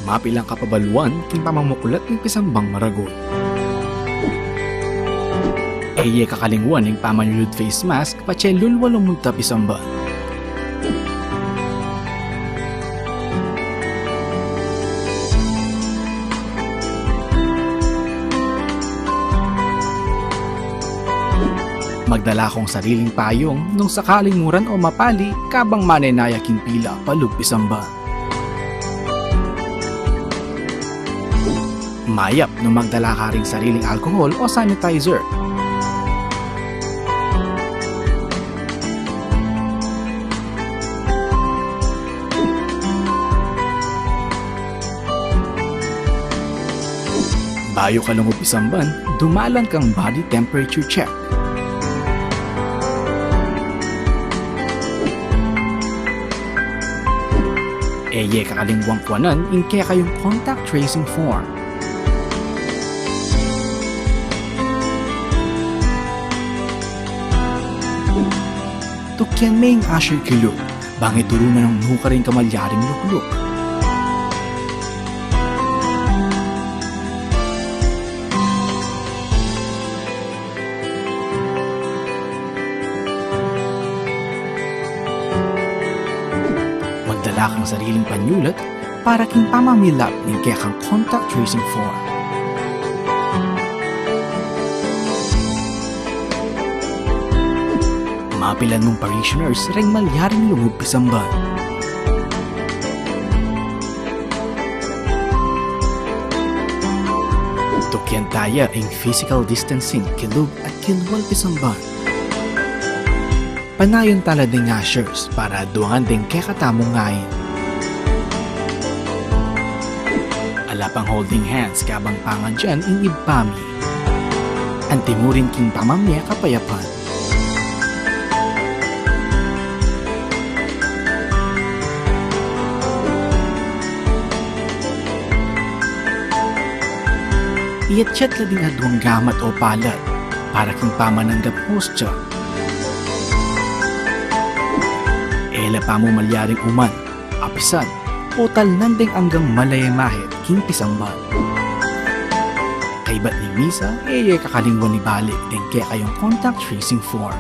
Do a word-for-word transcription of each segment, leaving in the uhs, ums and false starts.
Mapilan kapabaluan king pamamuklat ning pisambang maragul. E ye kakalingwan ing pamanyulud face mask patse lulwa lumunta pisamban. Magdala kong sariling payung nung sakaling muran o mapali kabang manenaya king pila palub pisamban. Mayap nung magdala ka ring sariling alcohol o sanitizer. Bayu ka lungub pisamban, dumalan kang body temperature check. E ye kakalingwan kuanan ing kekayung contact tracing form. Tukyan me ing usher kilub, bang ituru na nung nukarin ka malyaring lukluk. Magdala kang sariling panyulat para king pamamilap ning kekang contact tracing form. Mapilan mung parishioners reng malyaring lungub pisamban. Tukyan taya ing physical distancing kilub at kilwal pisamban. Panayan tala ding ushers para aduangan ding kekatamung ngain. Ala pang holding hands kabang pangadyan ing ibpa mi. Antimurin king pamamye kapayapan. Iyatyat la ding aduang gamat o palad para king pamananggap hostya. E la pamu malyaring uman, apisan, o talnan ding anggang malayamahit king pisamban. Kaybat ning misa, e ye kakalingwan ibalik ding kekayung contact tracing form.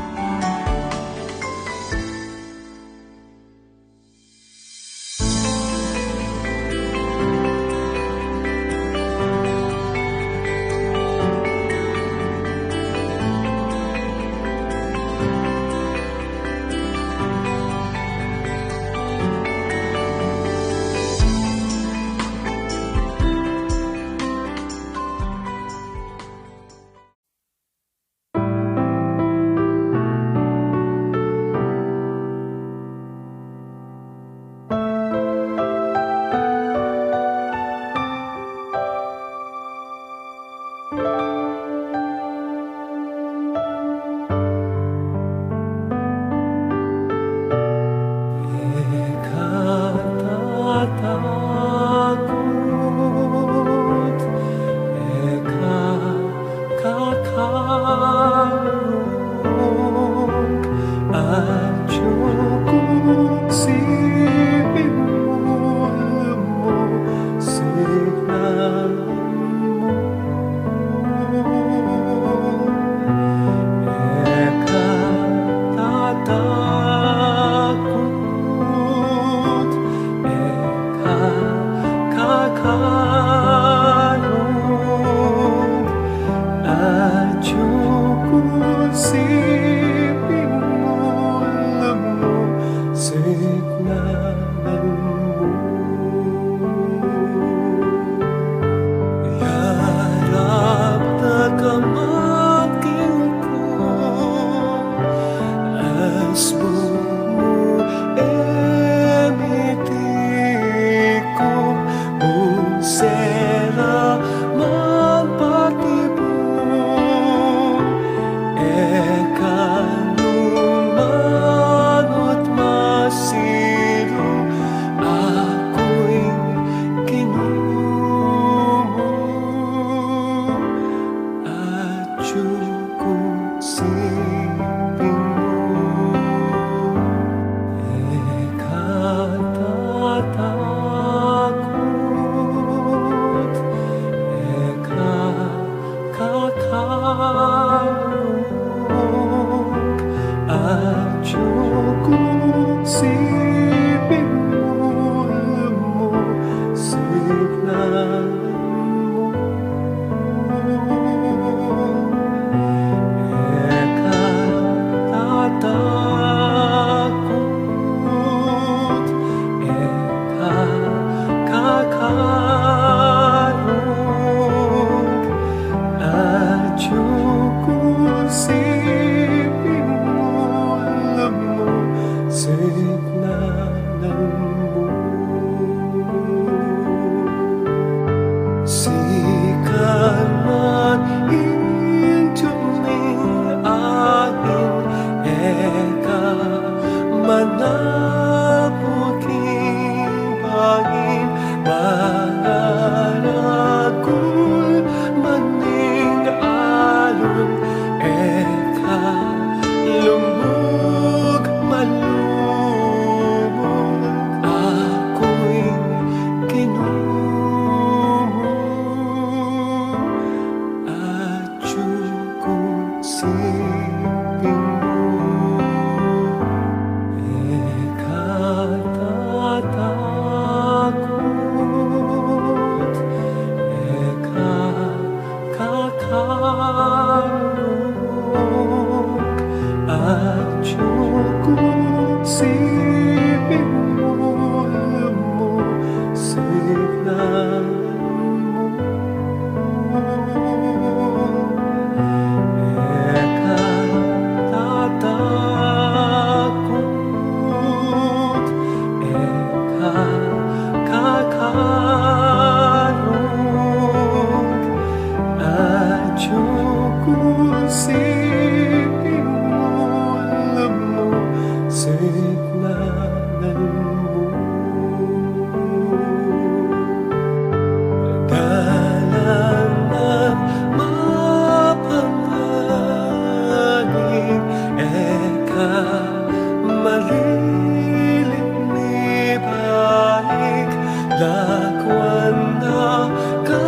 Kuan na ka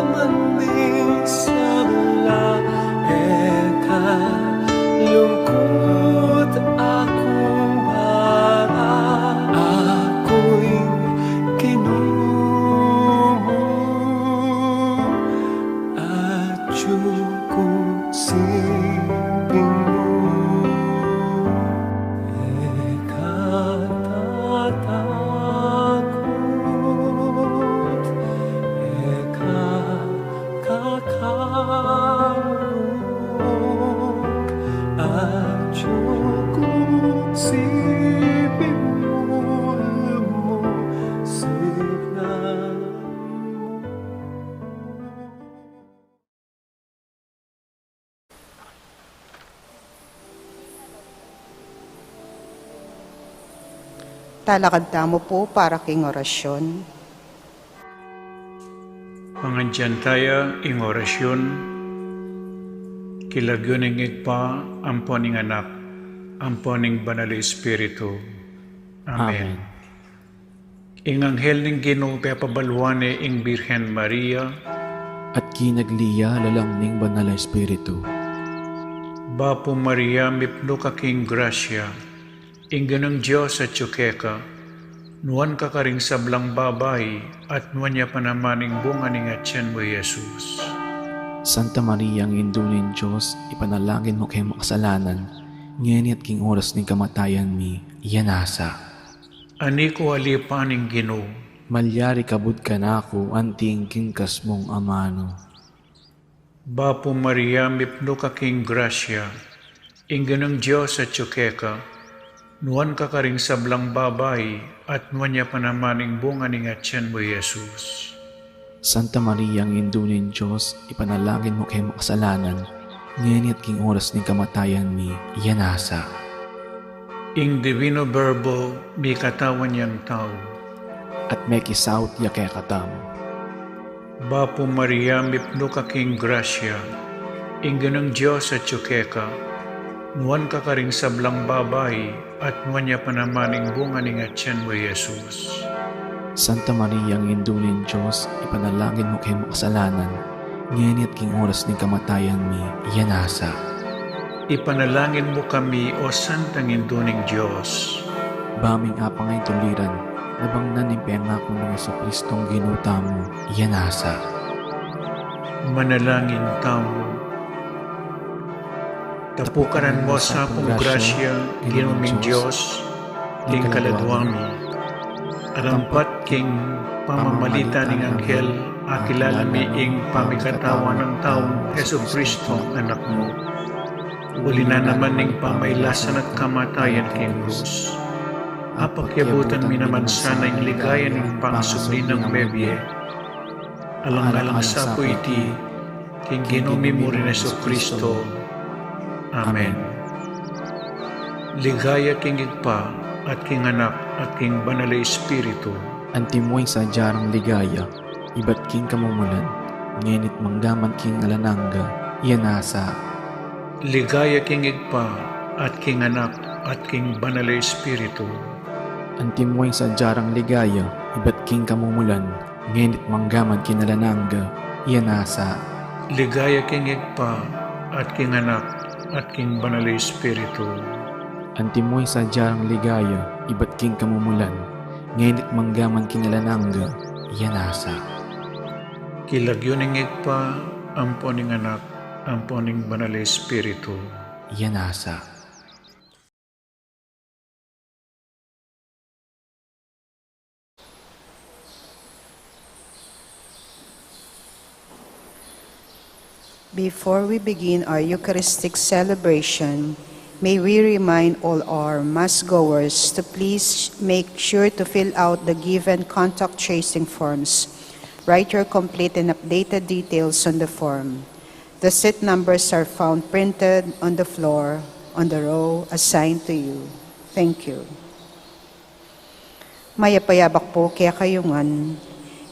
man ning sabla, e ka lungkut akung bara, aku ing Ginu mu, atyu ku siping mu. E ka tatakut, e ka kakalung, atyu ku siping mu, alam mu, siping mu. Talakad tamu pu para king orasyon. Pangadyan taya ing orasyon, king lagyu ning Ibpa, ampo ning Anak, ampo ning Banal a Espiritu. Amen. Amen. Ing anghel ning Ginu pepabaluan ne ing Birhen Maria. At kinagli ya lalam ning Banal a Espiritu. Bapu Maria, mipnu ka king grasya, ing Ginung Dios atyu keka, nuan ka karing sablang babai, at nuan ya pa naman ing bunga ning atian mu, i Jesus. Santa Maria, Indu ning Dios, ipanalangin mu keng makasalanan, ngeni at king oras ning kamatayan mi. Amen. Ani ku alipan ing Ginu. Malyari kabud kanaku anti ing kingkas mung amanu. Bapu Maria, mipnu ka king grasya, ing Ginung Dios atyu keka, nuan ka karing sablang babai, at nuan ya pa naman ing bunga ning atian mu, i Jesus. Santa Maria, Indu ning Dios, ipanalangin mu keng makasalanan, ngeni at king oras ning kamatayan mi. Amen. Ing Divino Verbo mikatawan yang tau. At mekisaut ya kekatamu. Bapu Maria, mipnu ka king grasya, ing Ginung Dios atyu keka, nuan ka karing sablang babai, at nuan ya pa naman ing bunga ning atian mu, i Jesus. Santa Maria, Indu ning Dios, ipanalangin mu keng makasalanan, ngeni at king oras ning kamatayan mi. Amen. Ipanalangin mu kami, o Santang Indu ning Dios. Ba ming apangaytuliran, nabangnan ning pengaku nang Jesucristong Ginu tamu. Amen. Manalangin tamu. Tapukaran mu sa pung grasya, Ginu ming Dios, king kaladua mi. Arampat king pamamalita ning anghel, akilala mi ing pamikatawan nang taung Jesucristo, Anak mu. Uli na naman ning pamailasan at kamatayan king krus, apakyabutan mi naman sana ing ligaya ning pangasubli nang mebie. Alang-alang sa pu iti, king Ginu mi mu rin Jesucristo. Amen. Ligaya king Ibpa, at king Anak, at king Banal a Espiritu. Antimo ing sadya rang ligaya, ibat king kamumulan, ngeni't manggaman king alang angga. Amen. Ligaya king Ibpa, at king Anak, at king Banal a Espiritu. Antimo ing sadya rang ligaya, ibat king kamumulan, ngeni't manggaman king alang angga. Amen. Ligaya king Ibpa, at king Anak, at king Banal a Espiritu. Antimo ing sadya rang ligaya, ibat king kamumulan, ngeni't manggaman king alang angga. Amen. King lagyu ning Ibpa, ampo ning Anak, ampo ning Banal a Espiritu. Amen. Before we begin our Eucharistic celebration, may we remind all our Mass goers to please make sure to fill out the given contact tracing forms. Write your complete and updated details on the form. The seat numbers are found printed on the floor on the row assigned to you. Thank you. Mayap a abak pu kekayu ngan.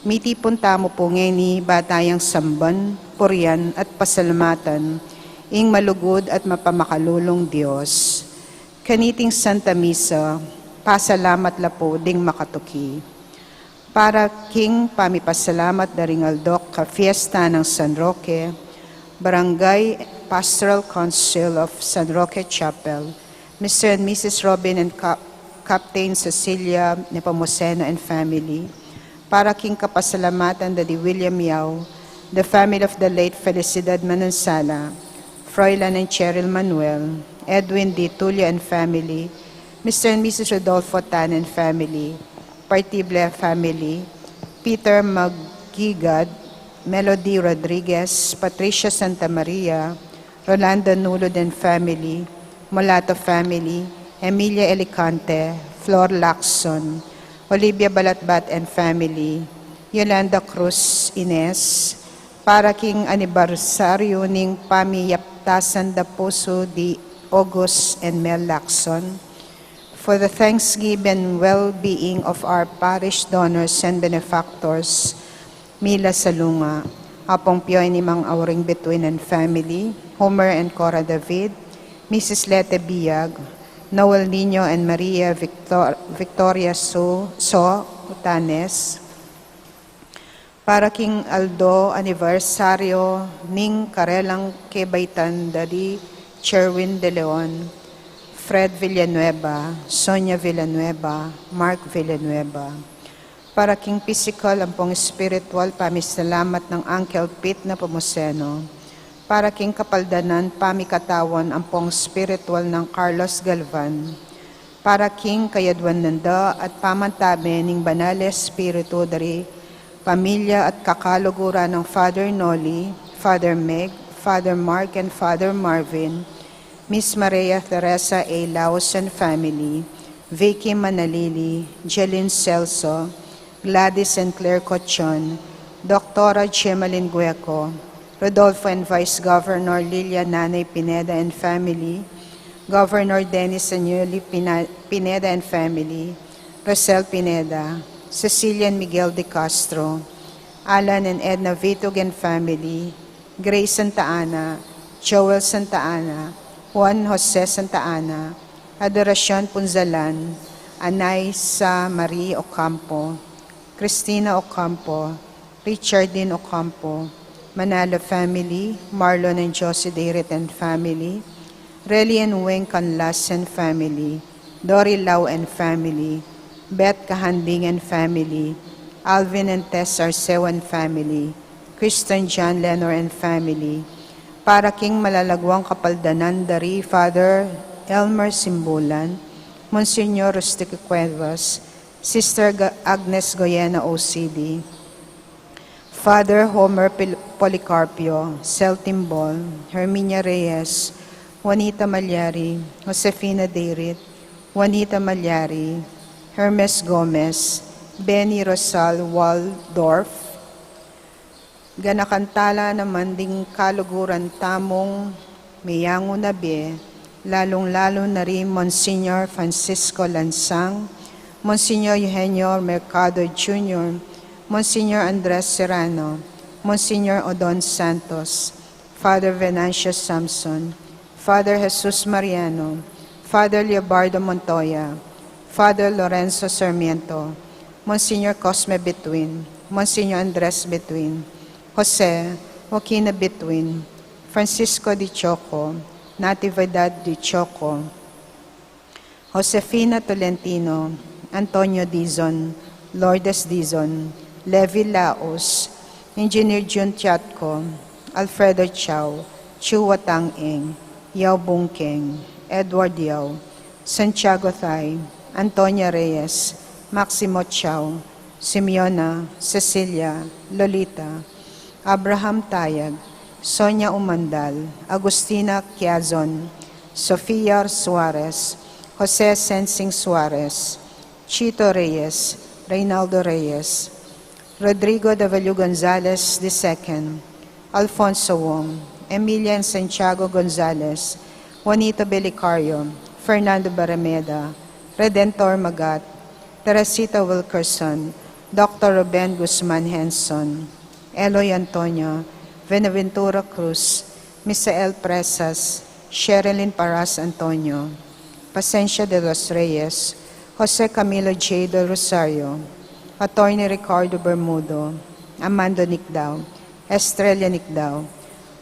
Mitipun tamu pu ngeni ba tayang samban, purian, at pasalamatan ing malugud at mapamakalulung Dios. Kaniting Santa Misa, pasalamat la pu ding makatuki. Para king pamipasalamat da ring aldo ka fiesta nang San Roque, Barangay Pastoral Council of San Roque Chapel, Mister and Missus Robin and Cap- Captain Cecilia Nepomuceno and family. Para king kapasalamatan da di William Yao, the family of the late Felicidad Manansala, Froilan and Cheryl Manuel, Edwin D. Tulio and family, Mister and Missus Rodolfo Tan and family, Partible family, Peter Magigad, Melody Rodriguez, Patricia Santa Maria, Rolando Nulud and family, Molato family, Emilia Elicante, Flor Lacson, Olivia Balatbat and family, Yolanda Cruz Ines, para king anibersaryu ning pamiyaptasan da pusu di August and Mel Lacson, for the thanksgiving well-being of our parish donors and benefactors, Mila Salunga, Apong Pioy ni Mang Auring Bituin and family, Homer and Cora David, Missus Lete Biag, Noel Nino and Maria Victor- Victoria Su- So Utanes, para king aldo anibersaryo ning karelang kebaitan da di Sherwin De Leon, Fred Villanueva, Sonia Villanueva, Mark Villanueva. Para king pisikal ampong espiritual pamisalamat nang Uncle Pete Nepomuceno. Para king kapaldanan pamikatawan ampong espiritual nang Carlos Galvan. Para king kayadwan nanda at pamantabe ning Banal Espiritu da ri pamilya at kakaluguran nang Father Noli, Father Meg, Father Mark and Father Marvin, Miss Maria Teresa A. Laos and family, Vicky Manalili, Jeline Celso, Gladys and Claire Cochon, Doctora Gemaline Gueco, Rodolfo and Vice Governor Lilia Nanay Pineda and family, Governor Dennis Anuli Pina- Pineda and family, Rosel Pineda, Cecilia and Miguel de Castro, Alan and Edna Vitug and family, Grace Santa Ana, Joel Santa Ana, Juan Jose Santa Ana, Adoracion Punzalan, Anaisa Marie Ocampo, Christina Ocampo, Richardine Ocampo, Manalo family, Marlon and Josie Dayrit and family, Relly and Wayne Canlas and family, Dory Lau and family, Beth Kahanding and family, Alvin and Tess Arceo and family, Kristen John Lenor and family, para king malalaguang kapaldanan da ri Father Elmer Simbulan, Monsignor Rustico Cuevas, Sister Ga- Agnes Goyena O C D, Father Homer Pil- Policarpio, Sel Timbol, Herminia Reyes, Juanita Malyari, Josefina Dayrit, Juanita Malyari, Hermes Gomez, Benny Rosal Waldorf, ganakan tala naman ding kaluguran tamung meyangu na bie, lalung-lalu na ri Monsignor Francisco Lansang, Monsignor Eugenio Mercado Junior, Monsignor Andres Serrano, Monsignor Odon Santos, Father Venancio Samson, Father Jesus Mariano, Father Leobardo Montoya, Father Lorenzo Sarmiento, Monsignor Cosme Between, Monsignor Andres Between, Jose Joaquina Between, Francisco de Choco, Natividad de Choco, Josefina Tolentino, Antonio Dizon, Lourdes Dizon, Levi Laos, Engineer Jun Tiatco, Alfredo Chao, Chua Tang Eng, Yao Bung Keng, Edward Yao, Santiago Thai, Antonia Reyes, Maximo Chao, Simeona, Cecilia, Lolita, Abraham Tayag, Sonia Umandal, Agustina Quiazon, Sofia Suarez, Jose Sensing Suarez, Chito Reyes, Reynaldo Reyes, Rodrigo W. Gonzalez the second, Alfonso Wong, Emilia and Santiago Gonzalez, Juanito Belicario, Fernando Barrameda, Redentor Magat, Teresita Wilkerson, Doctor Ruben Guzman Henson, Eloy Antonio, Benaventura Cruz, Misael Presas, Sherilyn Paras Antonio, Pasensia de los Reyes, Jose Camilo J. Del Rosario, Attorney Ricardo Bermudo, Amando Nicdao, Estrella Nicdao,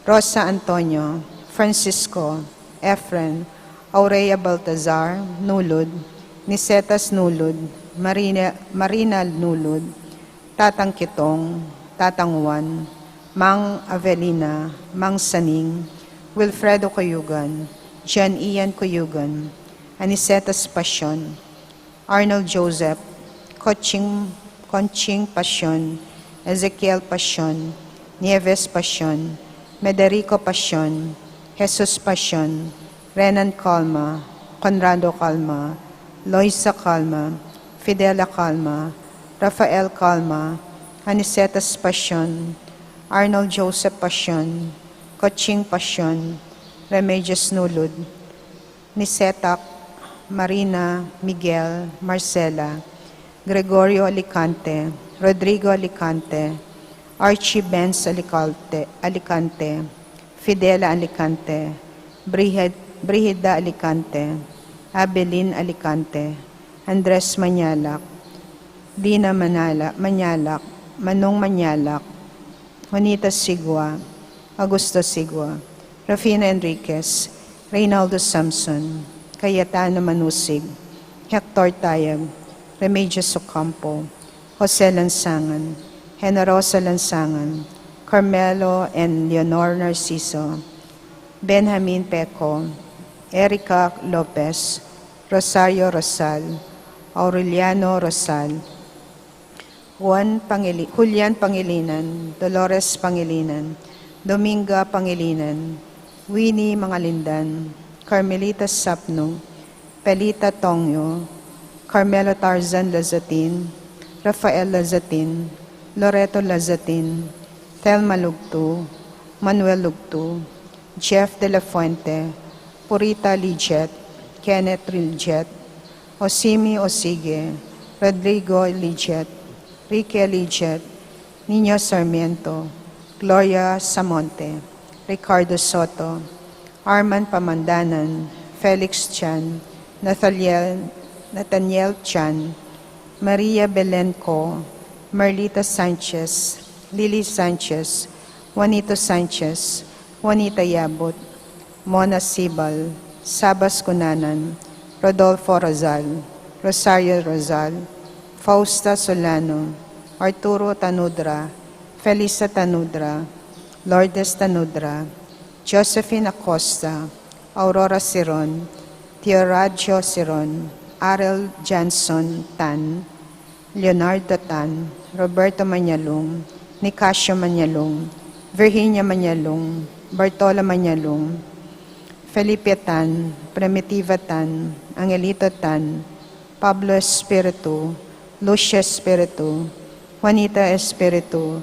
Rosa Antonio, Francisco, Efren, Aurea Baltazar Nulud, Nicetas Nulud, Marina, Marina Nulud, Tatang Kitong, Tatang Juan, Mang Avelina, Mang Saning, Wilfredo Cuyugan, John Ian Cuyugan, Anicetas Pasion, Arnold Joseph, Conching, Conching Pasion, Ezekiel Pasion, Nieves Pasion, Mederico Pasion, Jesus Pasion, Renan Calma, Conrado Calma, Loisa Calma, Fidela Calma, Rafael Calma, Anicetas Pasion, Arnold Joseph Pasion, Conching Pasion, Remedios Nulud, Nicetas, Marina, Miguel, Marcela, Gregorio Alicante, Rodrigo Alicante, Archie Benz Alicante, Alicante, Fidela Alicante, Brigid-, Brigida Alicante, Abelin Alicante, Andres Mañalac, Dina Manala-, Mañalac, Manong Mañalac, Juanita Sigua, Augusto Sigua, Rufina Enriquez, Reynaldo Samson, Cayetano Manusig, Hector Tayag, Remedios Ocampo, Jose Lansangan, Generosa Lansangan, Carmelo and Leonor Narciso, Benjamin Peco, Erica Lopez, Rosario Rosal, Aureliano Rosal, Juan Pangili-, Julian Pangilinan, Dolores Pangilinan, Dominga Pangilinan, Winnie Mangalindan, Carmelita Sapno, Pelita Tongyo, Carmelo Tarzan Lazatin, Rafael Lazatin, Loreto Lazatin, Thelma Lugtu, Manuel Lugtu, Jeff de la Fuente, Purita Lijet, Kenneth Lijet, Osimi Osige, Rodrigo Lijet, Rique Lijet, Nino Sarmiento, Gloria Samonte, Ricardo Soto, Arman Pamandanan, Felix Chan, Nathaniel, Nathaniel Chan, Maria Belen Co, Merlita Sanchez, Lily Sanchez, Juanito Sanchez, Juanita Yabut, Mona Sibal, Sabas Cunanan, Rodolfo Rosal, Rosario Rosal, Fausta Solano, Arturo Tanudra, Felisa Tanudra, Lourdes Tanudra, Josephine Acosta, Aurora Siron, Teoradio Siron, Arel Janson Tan, Leonardo Tan, Roberto Mañalung, Nicasio Mañalung, Virginia Mañalung, Bartola Mañalung, Felipe Tan, Primitiva Tan, Angelito Tan, Pablo Espiritu, Lucia Espiritu, Juanita Espiritu,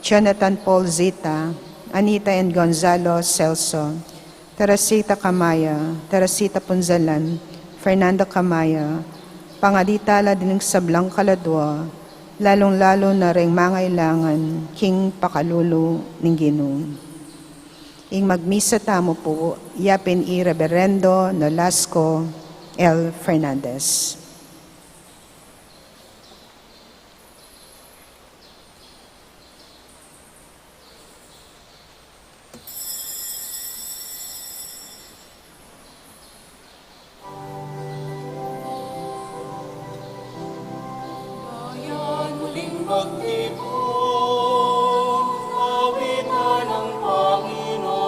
Jonathan Paul Zita, Anita and Gonzalo Celso, Teresita Camaya, Teresita Punzalan, Fernando Camaya, pangalita la ding sablang kaladua, lalung-lalu na reng mangailangan king pakalulu ning Ginu. Ing magmisa tamu pu, yapin i Reverendo Nolasco L Fernandez. Ayan muling magtipon, awitan ang Panginoon,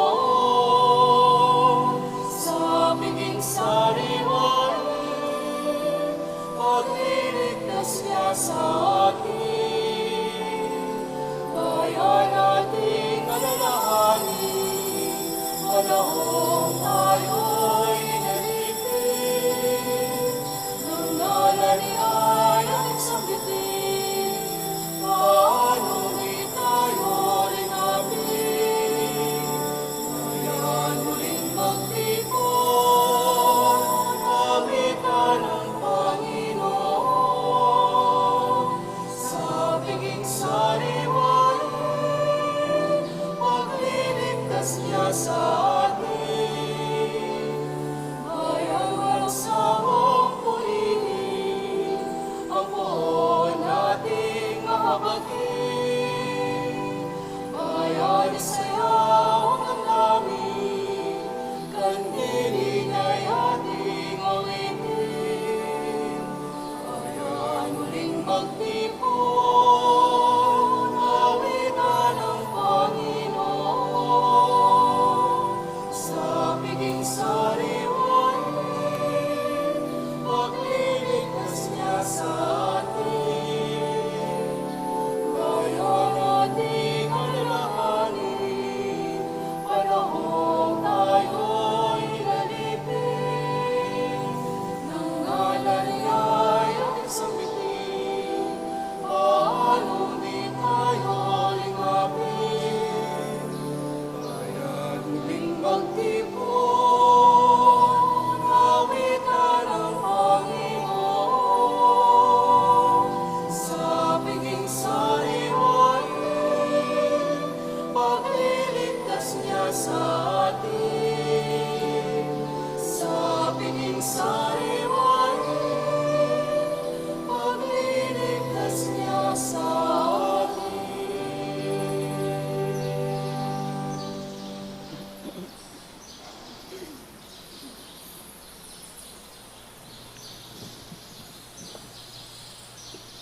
sa piging sariwa.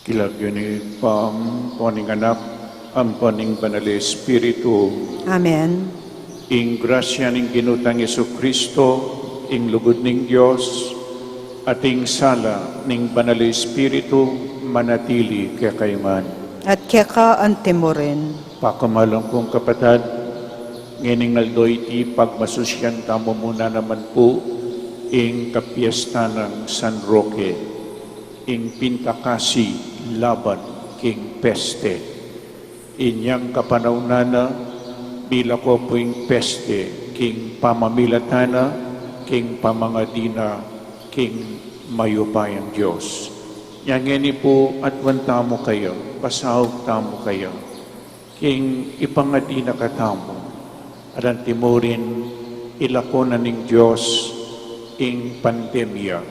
King lagyu ning Ibpa, ampo ning Anak, ampo ning Banal a Espiritu. Amen. Ing grasya ning Ginu tang Jesucristo, ing lugud ning Dios, at ing sala ning Banal a Espiritu, manatili kekayu ngan. At keka antimurin. Pakamalan kung kapatad, ngening aldo iti pagmasusyan tamu mu na naman pu ing kapiestan nang San Roque, ing pintakasi laban king peste. Inyang kapanaunan na, milako pu ing peste king pamamilatan na, king pamangadi na king mayupayang Dios. Nya ngeni pu, aduan tamu kaya, pasaug tamu kaya king ipangadi na katamu, at antimurin ilako na ning Dios ing pandemya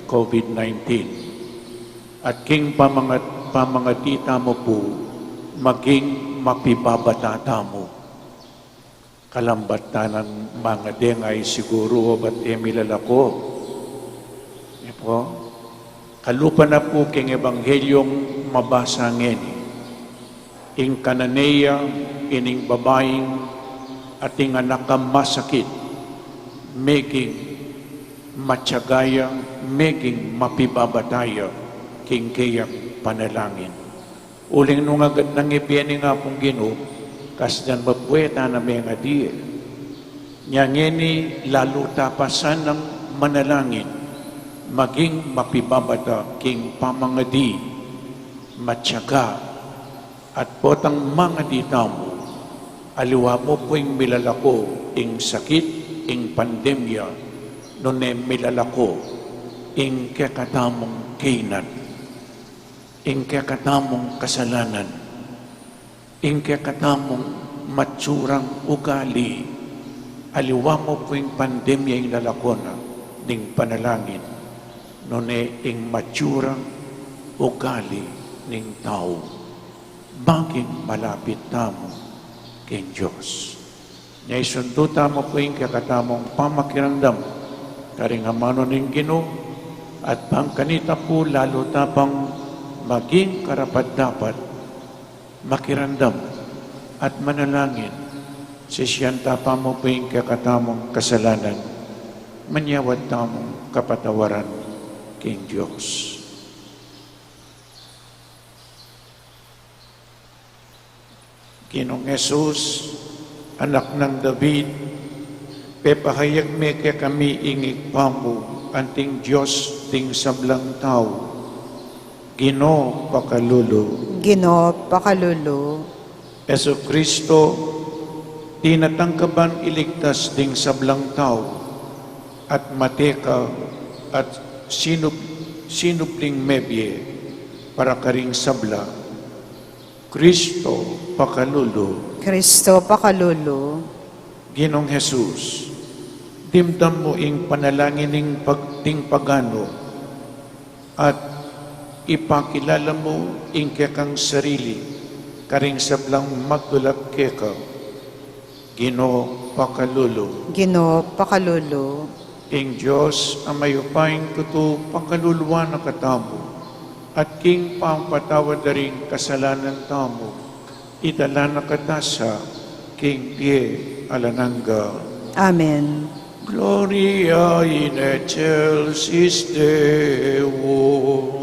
COVID nineteen. At king pamangat-, pamangadi tamu pu, maging mapibabata tamu. Kalambat ta nang mangadi, ngeni siguru, obat e milalako. Ipu, kalupa na pu king Ebanghelyung mabasa ngeni, ing kanene ya ining babaing ating anak a masakit, meging matiaga ya, meging mapibabata ya king keyang panalangin. Uling nung agad nang ibie ning Apung Ginu, kasdan mabue ta na mengadi e. Nya ngeni lalu ta pa sanang manalangin, maging mapibabata king pamangadi, matiaga, at potang mangadi tamu, aliwa mu pu ing milalako ing sakit, ing pandemya, nune milalako ing kekatamung kaynan, ing kekatamung kasalanan, ing kekatamung matsurang ugali. Aliwa mu pu ing pandemya ing lalako na ning panalangin, nune ing matsurang ugali ning tau, maging malapit tamu king Dios. Nya isundu tamu pu ing kekatamung pamakiramdam karing amanu ning Ginu, at bang kanita pu lalu ta pang maging karapat-dapat makiramdam at manalangin, sisian ta pa mu pu ing kekatamung kasalanan, manyawad tamung kapatawaran king Dios. Ginung Jesus, Anak nang David, pepahayag me kekami ing Ibpa mu, anting Dios ding sablang tau. Ginu, pakalulu. Ginu, pakalulu. Jesucristo, tinatangkaban iligtas ding sablang tau, at mate ka, at sinub-, sinubling mebie para karing sabla. Cristo, pakalulu. Cristo, pakalulu. Ginung Jesus, dimdam mu ing panalangin ning pag-, ding pagano, at ipakilala mu ing kekang sarili karing sablang magdulap keka. Ginu, pakalulu. Ginu, pakalulu. Ing Dios a mayupayang tutu pakaluluan na katamu, at king pamapatawad da ring kasalanan tamu, idala na kata sa king bie alang angga. Amen. Gloria in excelsis Deo.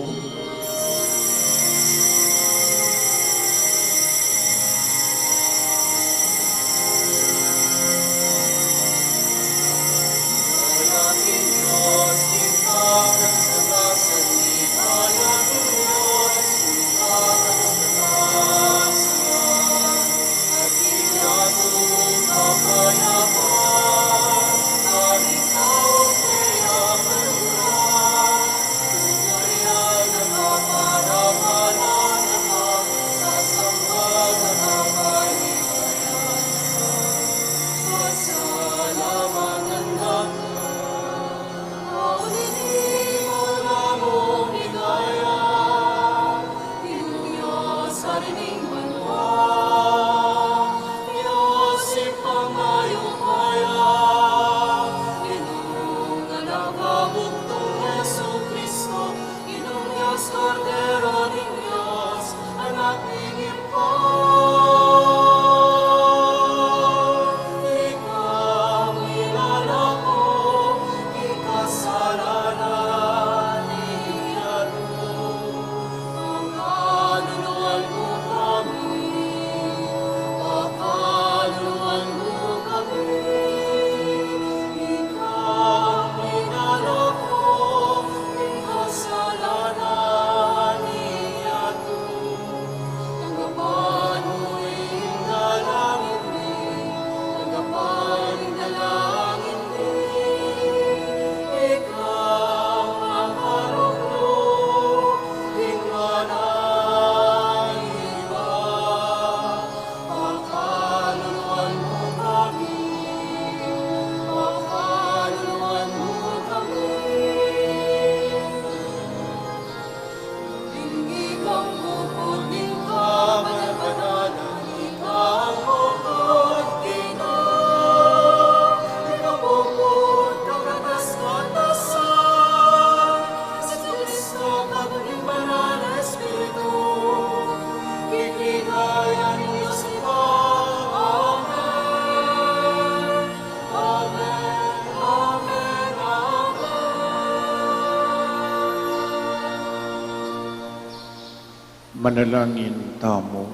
Manalangin tamu.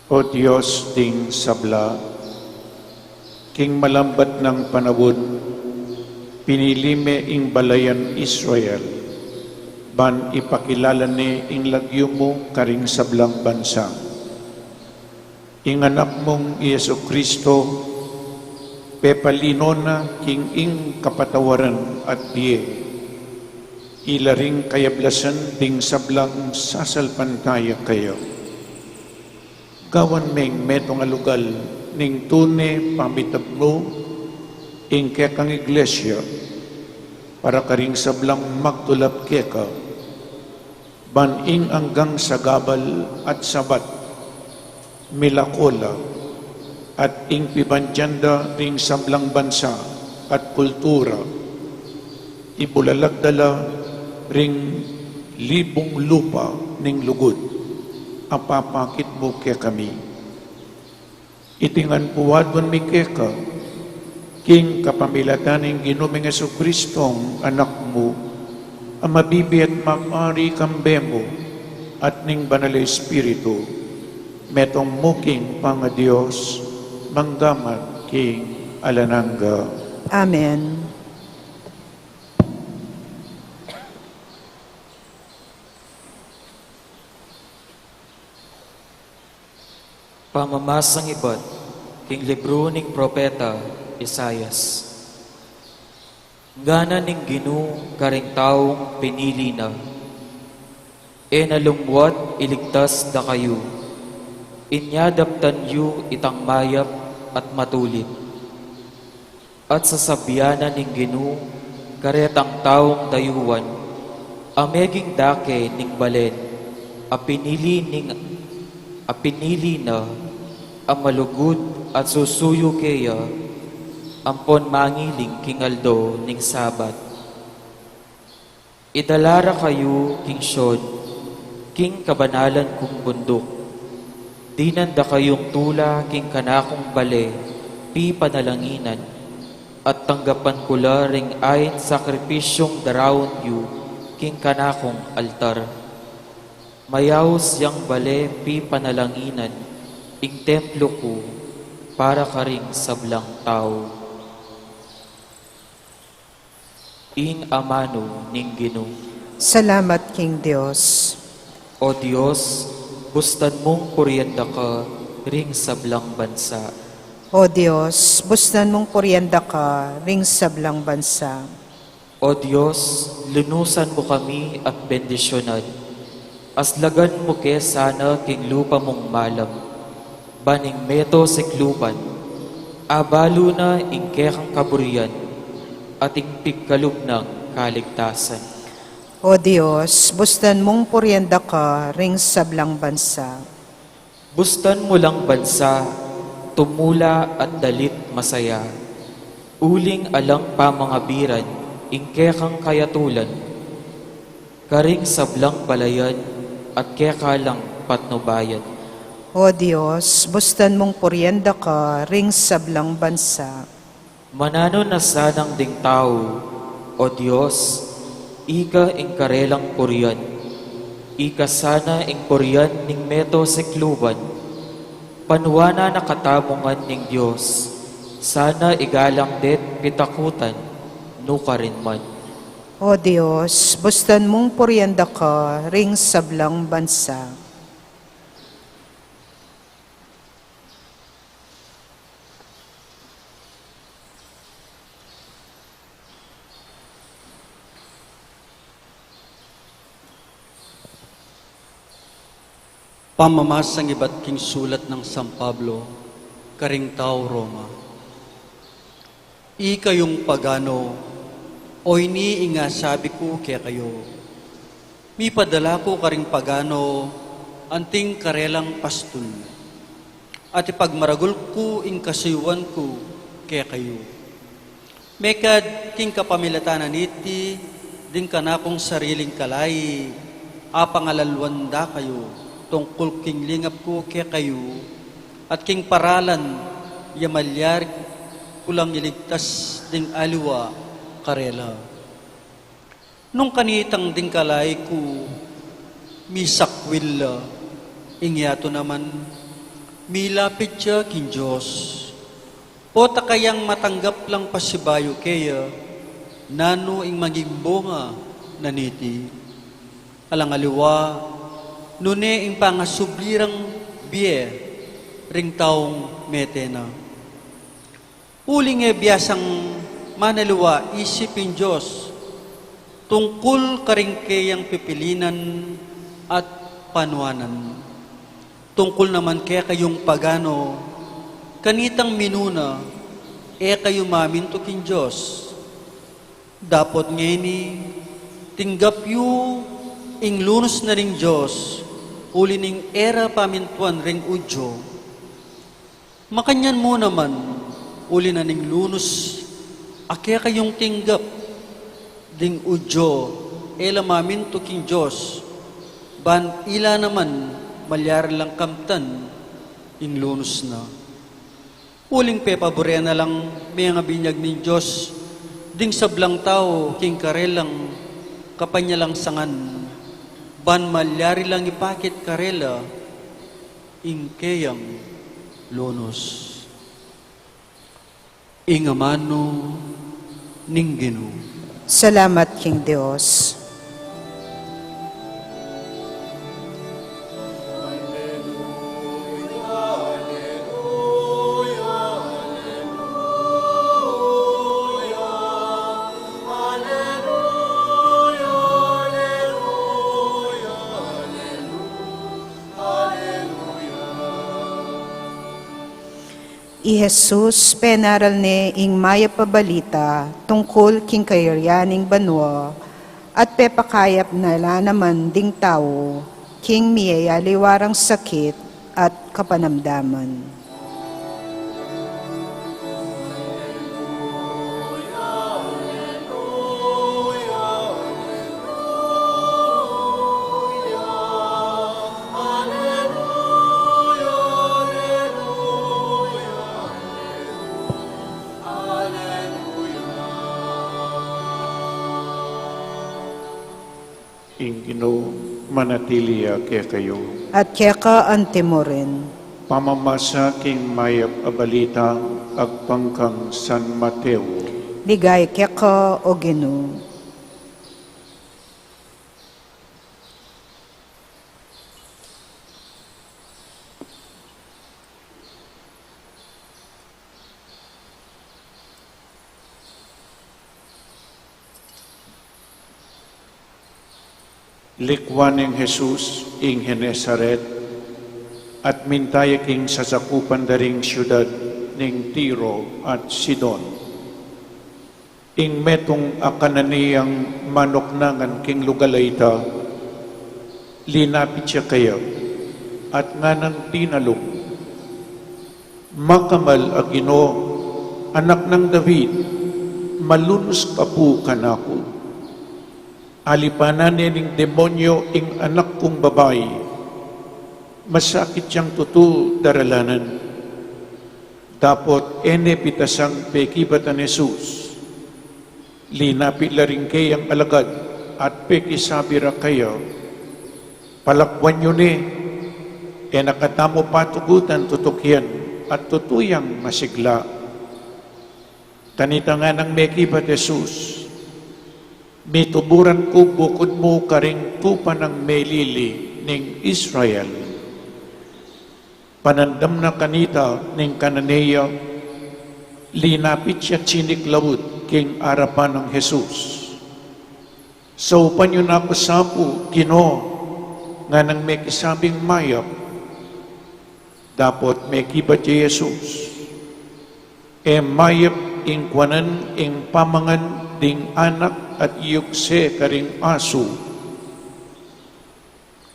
O Dios ding sabla, king malambat nang panaun, pinili me ing balayan Israel, ban ipakilala ne ing lagyu mu karing sablang bansa. Ing Anak mung i Jesucristo, pepalino na king ing kapatawaran at bie, ila ring kayablasan ding sablang sasalpantaya kaya. Gawan meng metung a lugal ning tune pamitab mu ing kekang Iglesia, para karing sablang magtulap keka, ban ing anggang sagabal at sabat, milako la, at ing pibandian da ring sablang bansa at kultura, ibulalag da la ring libung lupa ning lugud a papakit mu kekami. Iti ngan pu aduan mi keka, king kapamilatan ning Ginu ming Jesucristong Anak mu, a mabibie at mapari kambe mu at ning Banal a Espiritu, metung mu king pangaDios, mangga man king alang angga. Amen. Pamamasang ibat king libru ning propeta Isaias. Ngana ning Ginu karing taung pinili na, e na lumuat iligtas da kayu, inya daptan yu itang mayap at matulid. At sasabian na ning Ginu karetang taung dayuan, a meging dake ning balen, a pinili ning, a pinili na, a malugud at susuyu keya, ampon mangiling king aldo ning Sabat. Idala ra kayu king Sion, king kabanalan kung bunduk. Dinan da kayung tula king kanakung bale pipanalanginan, at tanggapan ku la ring ain sakripisyung daraun yu king kanakung altar. Mayaus yang bale pipanalanginan, ing templo ku para karing sablang tau. Ing amanu ning Ginu. Salamat king Dios. O Dios, bustan mung purian daka ring sablang bansa. O Dios, bustan mung purian daka ring sablang bansa. O Dios, lunusan mu kami at bendisyunan. Aslagan mu ke sana king lupa mung malam, ban ing meto sikluban, abalu na ing kekang kaburian, at ing pigkalub nang kaligtasan. O Dios, bustan mung purian daka ring sablang bansa. Bustan mu lang bansa, tumula at dalit masaya, uling alang pamangabiran ing kekang kayatulan, karing sablang balayan at keka lang patnubayan. O Dios, bustan mung purian daka ring sablang bansa. Mananu na sanang ding tau, O Dios, ika ing karelang purian, ika sana ing purian ning meto sikluban. Panuanan na katamu ngan ning Dios, sana igalang de't pitakutan, nukarin man. O Dios, bustan mung purian daka ring sablang bansa. Pamamasang ibat king sulat nang San Pablo karing tau Roma. Ikayung pagano, o ini ing asabi ku kekayu, mipadala ku karing pagano anting karelang pastun, at ipagmaragul ku ing kasuyuan ku kekayu. Mekad king kapamilatan na niti, ding kanakung sariling kalai, apangalaluan da kayu tungkul king lingap ku kekayu, at king paralan ya malyari ku lang iligtas ding aliwa karela. Nung kanitang ding kalay ku, misakwil la, ing yatu naman, milapit ya king Dios. Pota kayang matanggap lang pasibayu keya, nanu ing maging bunga na niti. Alang aliwa, nune ing pangasubli rang bie ring taung mete na. Uling e biasang manaliwa isip ing Dios tungkul karing keyang pipilinan at panuanan. Tungkul naman kekayung pagano, kanitang minuna, e kayu mamintu king Dios. Dapot ngeni, tinggap yu ing lunus na ning Dios, uli ning e ra pamintuan ring Judio. Makanyan mu naman, uli na ning lunus a kekayung tinggap, ding Judio e la mamintu king Dios, ban ila naman malyari lang kamtan ing lunus na. Uling pepabure na lang mengabinyag ning Dios ding sablang tau king karelang kapanyalangsangan, ban malyari lang ipakit karela ing keyang lunus. Ing amanu ning Ginu. Salamat king Dios. I Jesus penaral ne ing mayap a balita tungkul king kayarian ning banua, at pepakayap na la naman ding tau king miyayaliwa rang sakit at kapanamdaman. Ing Ginu manatili ya kekayu. At keka antimurin. Pamamasa king mayap a balita agpang kang San Mateo. Ligaya keka, O Ginu. Likwan neng Jesus ing Genesaret, at minta ya king sasakupan da ring siudad ning Tiro at Sidon. Ing metung a Cananeang manuknangan king lugal a ita, linapit ya kaya, at nganang tinalung, "Makamal a Ginu, Anak nang David, malunus ka pu kanaku. Alipanan ne ning demonyo ing anak kung babai. Masakit yang tutu daralanan." Dapot e ne pitasang pekibat nang Jesus, linapit la ring keyang alagad at pekisabi ra kaya, "Palakwan yu ne, e na katamu patugutan tutukian at tutu yang masigla." Kanita nganang mekibat Jesus, "Mituburan ku bukud mu karing tupa nang melili ning Israel." Panandam na kanita ning Cananea, linapit ya ciniklaud king arapan nang Jesus. "Saupan yu na ku sa pu, Ginu," nganang mekisabing mayap. Dapot mekibat ya Jesus, "E mayap ing kuanan ing pamangan ding anak at iyugse karing asu."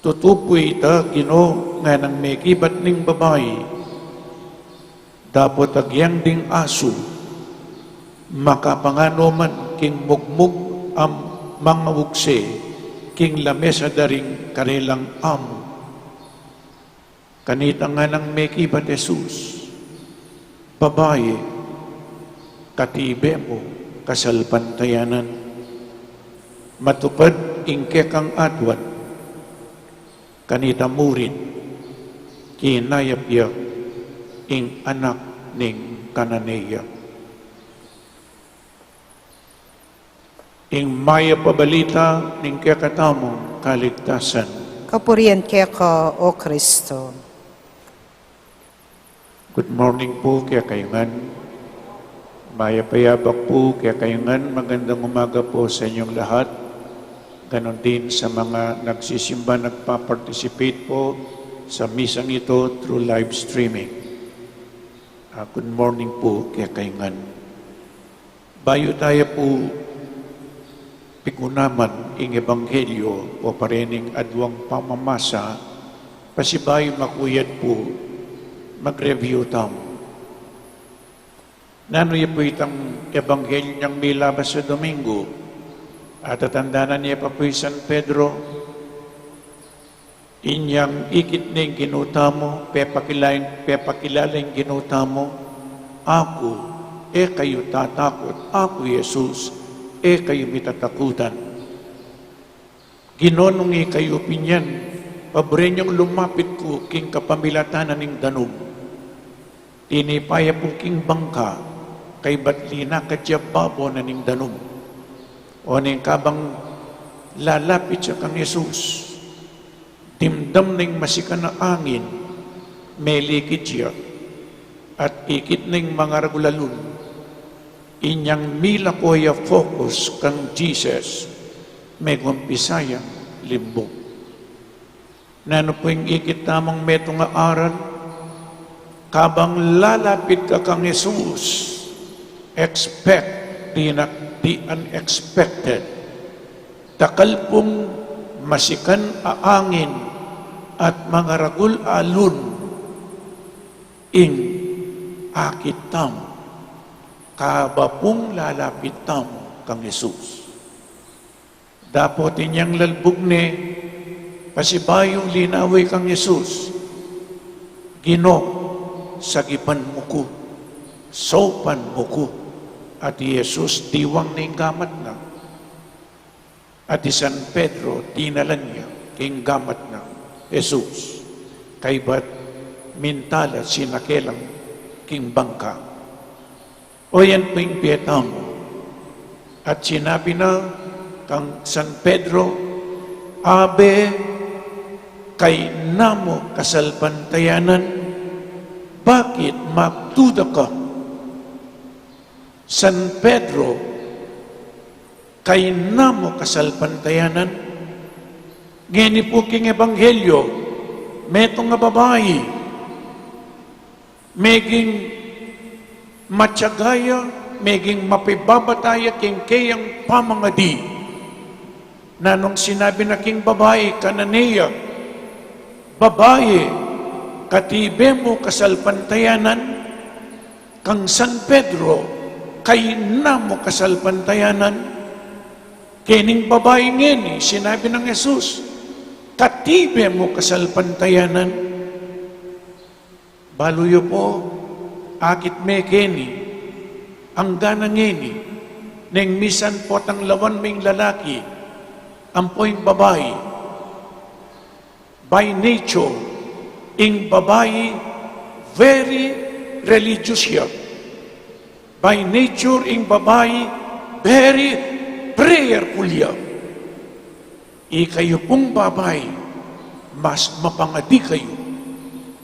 "Tutu pu ita, Ginu," nganang mekibat ning babai. "Dapot agyang ding asu, makapanganu man king mugmug a mangugse king lamesa da ring karelang amu." Kanita nganang mekibat Jesus, "Babai, katibe mu kasalpantayanan." Matupad ing kekang atuan, kanita murin kinayap ya ing anak ning kanan ne ya. Ing mayap a balita ning kekatamung kaligtasan. Kapurian keka, O Kristo. Good morning po kekayu ngan. Mayap a yabak po kekayu ngan. Magandang umaga po sa inyong lahat. Ganon din sa mga nagsisimba, nagpa-participate po sa misang ito through live streaming. Ah, good morning po kekayu ngan. Bayu taya pu pigunaman ing ebanghelyo o pa rening aduang pamamasa, pasibayu makuyad pu, mag-review tamu. Nanu ya pu itang ebanghelyo inyang milabas a Domingo? Atatandanan ye pa pu i San Pedro? Inyang ikit ne ing Ginu tamu, pepakila-, pepakilala ing Ginu tamu, "Aku, e kayu tatakut, aku i Jesus, e kayu mitatakutan." Ginu, nung ikayu pin yan, paburen yang lumapit ku king kapamilatan na ning danum. Tinipa ya pu king bangka, kaybat linakad ya babo na ning danum. Oneng kabang lalapit ya kang Jesus, dimdam neng masikan a angin, melikid ya, at ikit neng mangaragul a lun. Inyang milako ya focus kang Jesus, megumpisa yang limbung. Nanu pu ing ikit tamung metung a aral? Kabang lalapit ka kang Jesus, expect the, the unexpected. Dakal pung masikan a angin at mangaragul a lun ing akit tamu, kaba pung lalapit tamu kang Jesus. Dapot inyang lalbug ne, pasibayu linawe kang Jesus, "Ginu, sagipan mu ku, saupan mu ku." At i Jesus, diwang ne ing gamat na. At i San Pedro, tinalan ya king gamat nang Jesus, kaybat mintalas, sinake lang king bangka. O yan pu ing bie tamu. At sinabi na kang San Pedro, "Abe, kainamu kasalpantayanan, bakit magduda ka?" San Pedro, kainamu kasalpantayanan. Ngeni pu king ebanghelyo, metung a babai, meging matiaga ya, meging mapibabata ya king keyang pamangadi. Nanung sinabi na king babai, kanene ya, "Babai, katibe mu kasalpantayanan?" Kang San Pedro, "Kainamu kasalpantayanan." Kening babai ngeni, sinabi nang Jesus, "Katibe mu kasalpantayanan." Balu yu pu, akit me keni, angga na ngeni, neng misan potang lawan me ing lalaki ampo ing babai. By nature, ing babai very religious ya. By nature, ing babai very prayerful ya. Ikayu pung babai, mas mapangadi kayu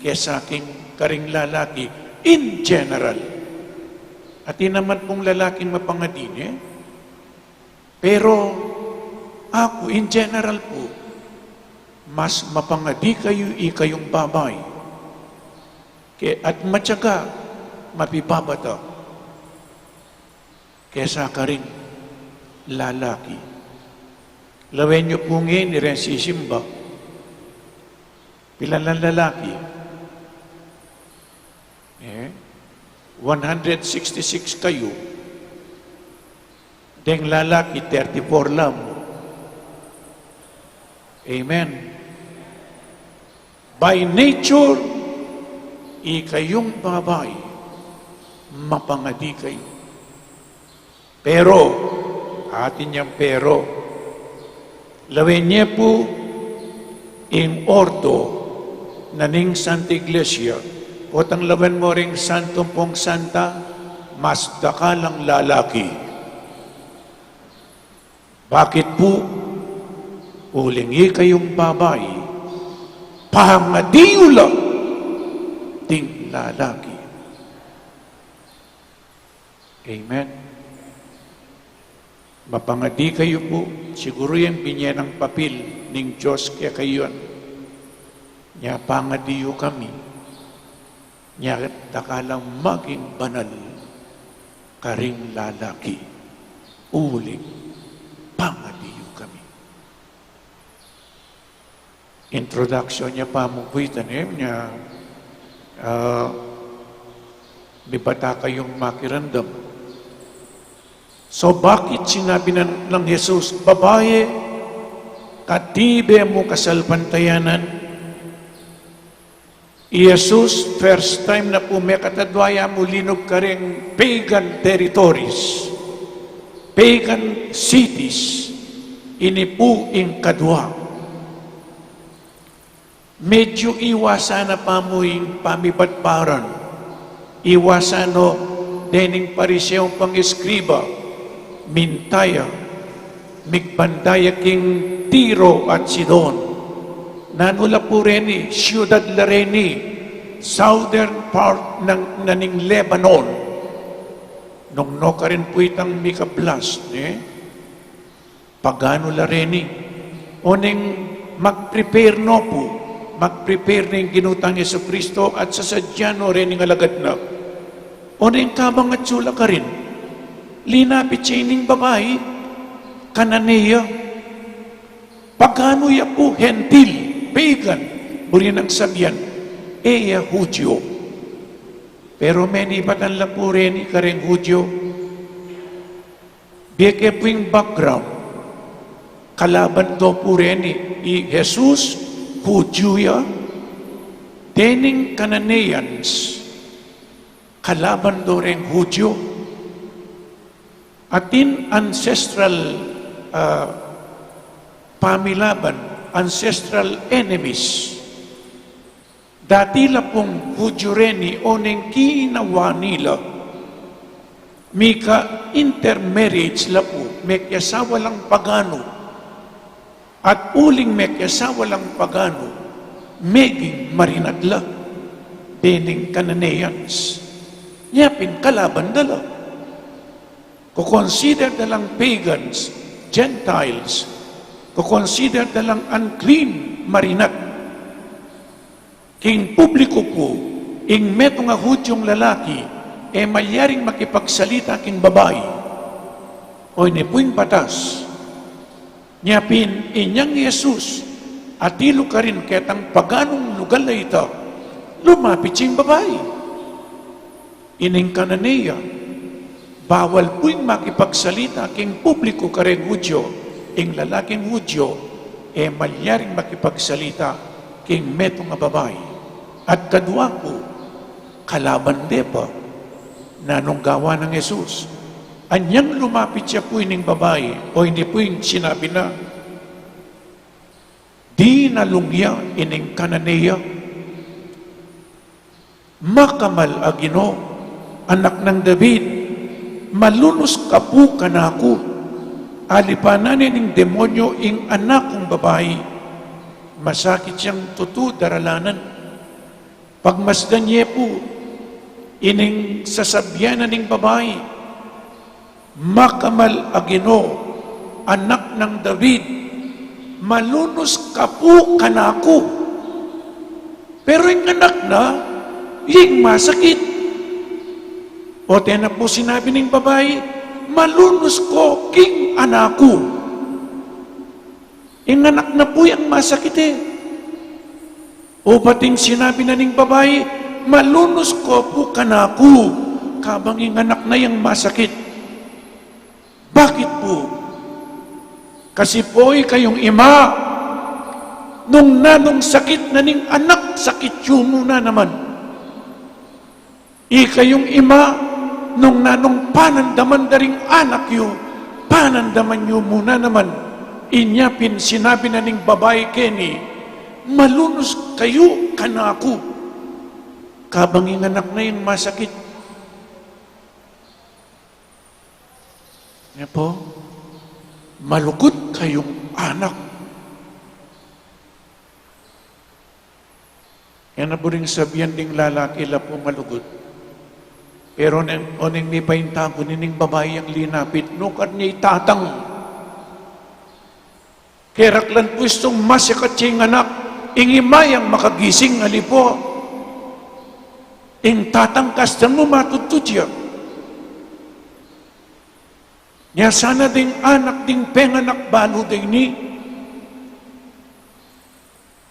kesa king karing lalaki in general. Atin naman pung lalaking mapangadi, ne? Pero aku, in general pu, mas mapangadi kayu ikayung babai, ke at matiaga, mapibabata kesa karing lalaki. Lawen yu pu ngeni reng sisimba, pilan lang lalaki? Eh, one hundred sixty-six kayu. Deng lalaki, thirty-four lang. Amen. By nature, ikayung babai, mapangadi kayu. Pero, atin yang pero, Lawen ye pu ing ordo na ning Santa Iglesia, potang lawen mo ring santu pung santa, mas dakal lang lalaki. Bakit pu? Uling ikayung babai, pangadi yu la ding lalaki. Amen. Mapangadi kayu pu, siguru yang binye nang papil ning Dios kekayu yan. Nya pangadi yu kami, nya dakal lang maging banal karing lalaki, uling pangadi yu kami. Introduction ya pa mu pu ita, ne? Nya, ah, mibata kayung makiramdam. So, bakit sinabi na nang Jesus, "Babae, katibe mu kasalpantayanan"? I Jesus, first time na pu mekatadwa ya mu linub karing pagan territories, pagan cities, ini pu ing kadwa. Medyu iwasan na pa mu ing pamibatbaran. Iwasan no dening Pariseo, pang-eskriba, minta ya, migbanda ya king Tiro at Sidon. Nanu la pu reni, syudad la reni, southern part nang, na ning Lebanon. Nung no karin pu itang mikablas, ne? Paganu la reni. Oneng mag-prepare no pu, mag-prepare ning Ginu tang Jesucristo at sasadya no rening alagad na. Oneng kabang atsu la karin, linapit ya ining babai, Kananea. Paganu ya pu, Hentil, pagan, buri nang sabian, e ya Hudyo. Pero menibatan la pu reni kareng Hudyo. Bie ke pu ing background. Kalaban do pu reni, i Jesus, Hudyo ya, dening Cananeans, kalaban do reng Hudyo. Atin ancestral, ah, pamilaban, ancestral enemies. Dati la pung Hudyo reni, oneng kinawa nila, mika-intermarriage la pu, mekiasawa lang paganu. At uling mekiasawa lang paganu, meging marinat la dening Cananeans. Nya pin kalaban da la. Kukonsider da lang pagans, Gentiles. Kukonsider da lang unclean, marinat. King publiku pu, ing metung a Hudyung lalaki, e malyaring makipagsalita king babai. O ini pu ing batas. Nya pin inyang Jesus, atilu karin ketang paganung lugal a ita, lumapit ya ing babai. Ining Cananea, bawal pu ing makipagsalita king publiku kareng Hudyo, ing lalaking Hudyo, e malyaring makipagsalita king metung a babai. At kadwa pu, kalaban de pa. Nanung gawa nang Jesus? Anyang lumapit ya pu ining babai, o ini pu ing sinabi na, dinalung ya ining Cananea, "Makamal a Ginu, Anak nang David, malunus ka pu kanaku. Alipanan ne ning demonyo ing anak kung babai. Masakit yang tutu daralanan." Pagmasdan ye pu, ining sasabian na ning babai, "Makamal a Ginu, Anak nang David, malunus ka pu kanaku." Pero ing anak na, ing masakit. O tena pu sinabi ning babai, "Malunus ko king anak ku." Ing anak na pu yang masakit e. O bating sinabi na ning babai, "Malunus ko pu kanaku," kabang ing anak na yang masakit. Bakit pu? Kasi pu ikayung ima, nung nanung sakit na ning anak, sakit yu mu na naman. Ikayung ima, nung nanung panandaman da ring anak yu, panandaman yu mu na naman. Inya pin sinabi na ning babai keni, "Malunus kayu kanaku." Kabang ing anak na ing masakit. Nya pu, "Malugud kayung anak." Nya na buring sabian ding lalaki la pu malugud. Pero neng, o neng mipaintagun ning babai yang linapit, nukad ne itatang. Keraklan pu istung masikat ya ing anak, ing ima yang makagising ali pu. Ing tatang kastan mu matudtud ya. Nya sana ding anak ding penganak balu deni.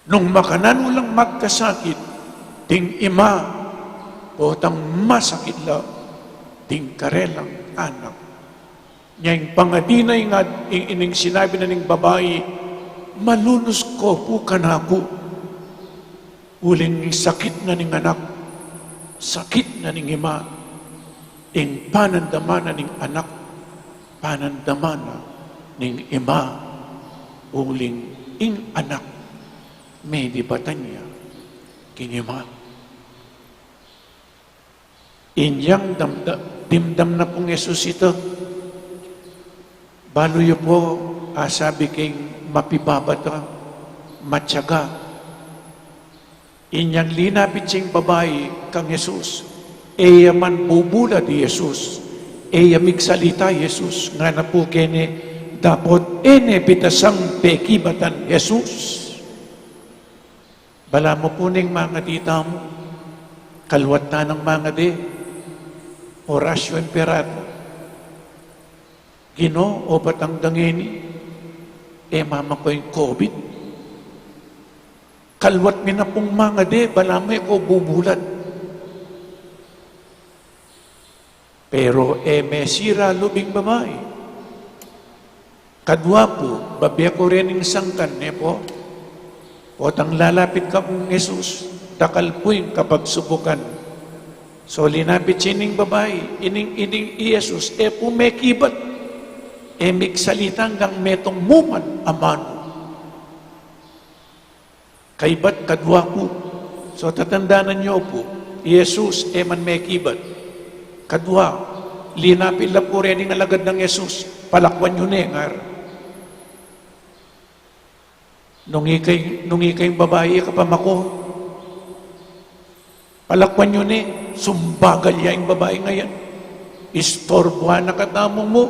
Nung makananu lang magkasakit ding ima, potang masakit la ding karelang anak. Nya ing pangadi na ing, ing, ining sinabi na ning babai, "Malunus ko pu kanaku." Uling sakit na ning anak, sakit na ning ima, ing panandama na ning anak, panandama na ning ima, uling ing anak, medibatan ya king ima. Inyang damda-, dimdam na pung Jesus ita. Balu yu pu, asabi king mapibabata, matiaga. Inyang linapit ing babai kang Jesus, e ya man bubulad i Jesus, e ya migsalita i Jesus, ngana pu keni, dapot e ne bitasang pekibatan Jesus. Balamu pu ning mangadi tamu, kaluat tanang mangadi, Horacio Imperator, "Ginu, obat anggang ngeni, e mamaku ing COVID. Kaluat mi na pung mangadi, balamu e ko bubulad." Pero e mesira lub ing babai. Kadua pu, babie ku rening sangkan, ne pu? Potang lalapit kang Jesus, dakal pu ing kapagsubukan. So linapit ya ining babai, ining, ining i Jesus, e pu mekibat, e migsalita anggang metung mu man a manu. Kaybat kadua pu. So, tatandanan yu pu, i Jesus e man mekibat. Kadua, linapit la pu rening alagad nang Jesus, "Palakwan yu ne," ngar. Nung ika ing, nung ika ing babai, e ka pa maku. "Palakwan yu ne," sumbagal ya ing babai ngeni. "Istorbuan na katamu mu,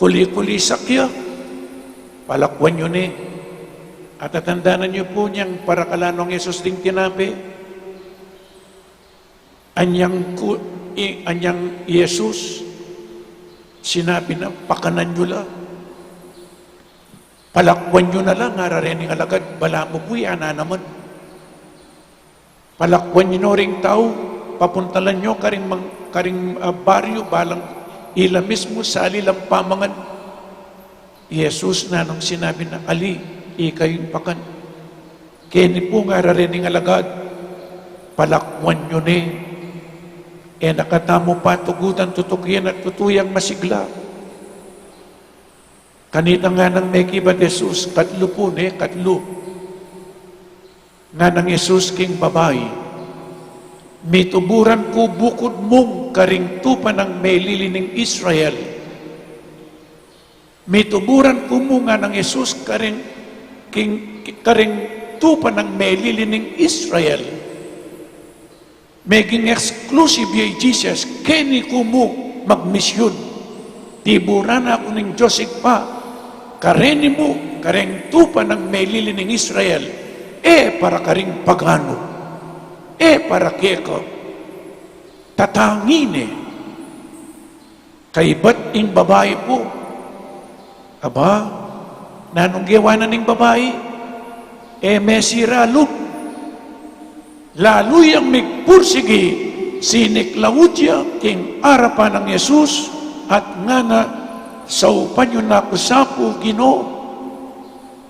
kuli-kulisak ya. Palakwan yu ne." At tatandanan yu pu inyang parakal nang Jesus ding tinape. Anyang ku-, i-, anyang Jesus, sinabi na, "Pakanan yu la." "Palakwan yu na la," ngara rening alagad, "balamu pu e na naman." Palakwan yu no ring tau, papuntalan yu karing mang-, karing, ah, baryu, balang ila mismu sali lang pamangan. I Jesus nanung sinabi na, "Ali, ika ing pakan." Keni pu ngara rening alagad, "Palakwan yu ne. E na katamu patugutan, tutu ke na, tutu yang masigla." Kanita nganang mekibat Jesus, "Katlu pu ne, katlu." Nganang Jesus king babai, "Mituburan ku bukud mung karing tupa nang melili ning Israel. Mituburan ku mu," nganang Jesus, "karing, king, karing tupa nang melili ning Israel." Meging exclusive ya i Jesus, "Keni ku mu magmisyun. Tiburan na ku ning Dios Ibpa kareni mu, kareng tupa nang melili ning Israel, e para karing paganu, e para keka." Tatangi ne. Kaybat ing babai pu. Aba, nanung gewa na ning babai? E mesira lub. Lalu yang migpursigi, siniklaud ya king arapan nang Jesus, at ngana, "Saupan yu na ku sa pu, Ginu."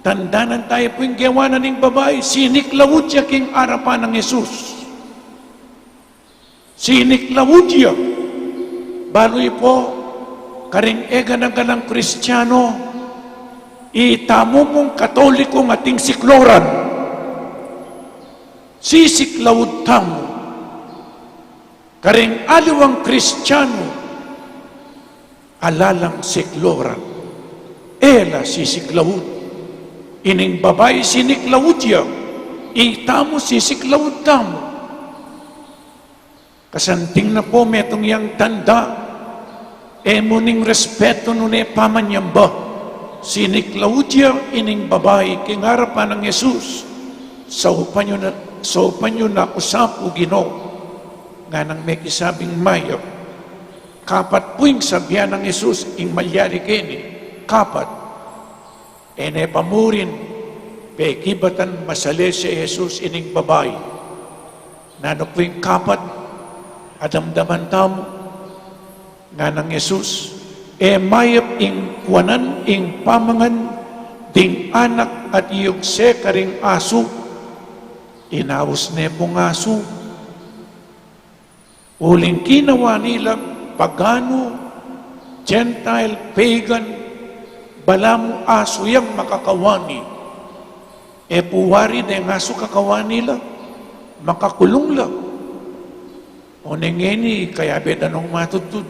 Tandanan tayu pu ing gewa na ning babai, siniklaud ya king arapan nang Jesus. Siniklaud ya. Balu yu pu, karing e gana-ganang Kristiano, Itamu mung Katolikong ating sikloran, sisiklaud tamu. Karing aliwang Kristianu, ala lang sikloran, e la sisiklaud. Ining babai siniklaud ya, itamu sisiklaud tamu. Kasanting na pu metung yang tanda, e mu ning respetu nune pamanyamba. Siniklaud ya ining babai king arapan nang Jesus. Saupan yu na, saupan yu na ku sa pu, Ginu. Nganang mekisabing mayap. Kapat pu ing sabian nang Jesus ing malyari keni. Kapat. E ne pa murin pekibatan masalese i Jesus ining babai. Nanu pu ing kapat a damdaman tamu? Nganang Jesus, e mayap ing kuanan ing pamangan ding anak at iyugse karing asu. Inaus ne pung asu. Uling kinawa nila, paganu, Gentile, pagan, balamu asu yang makakawani. E pu wari deng asu kakawani la, makakulung la. O neng ngeni kayabe da nong matudtud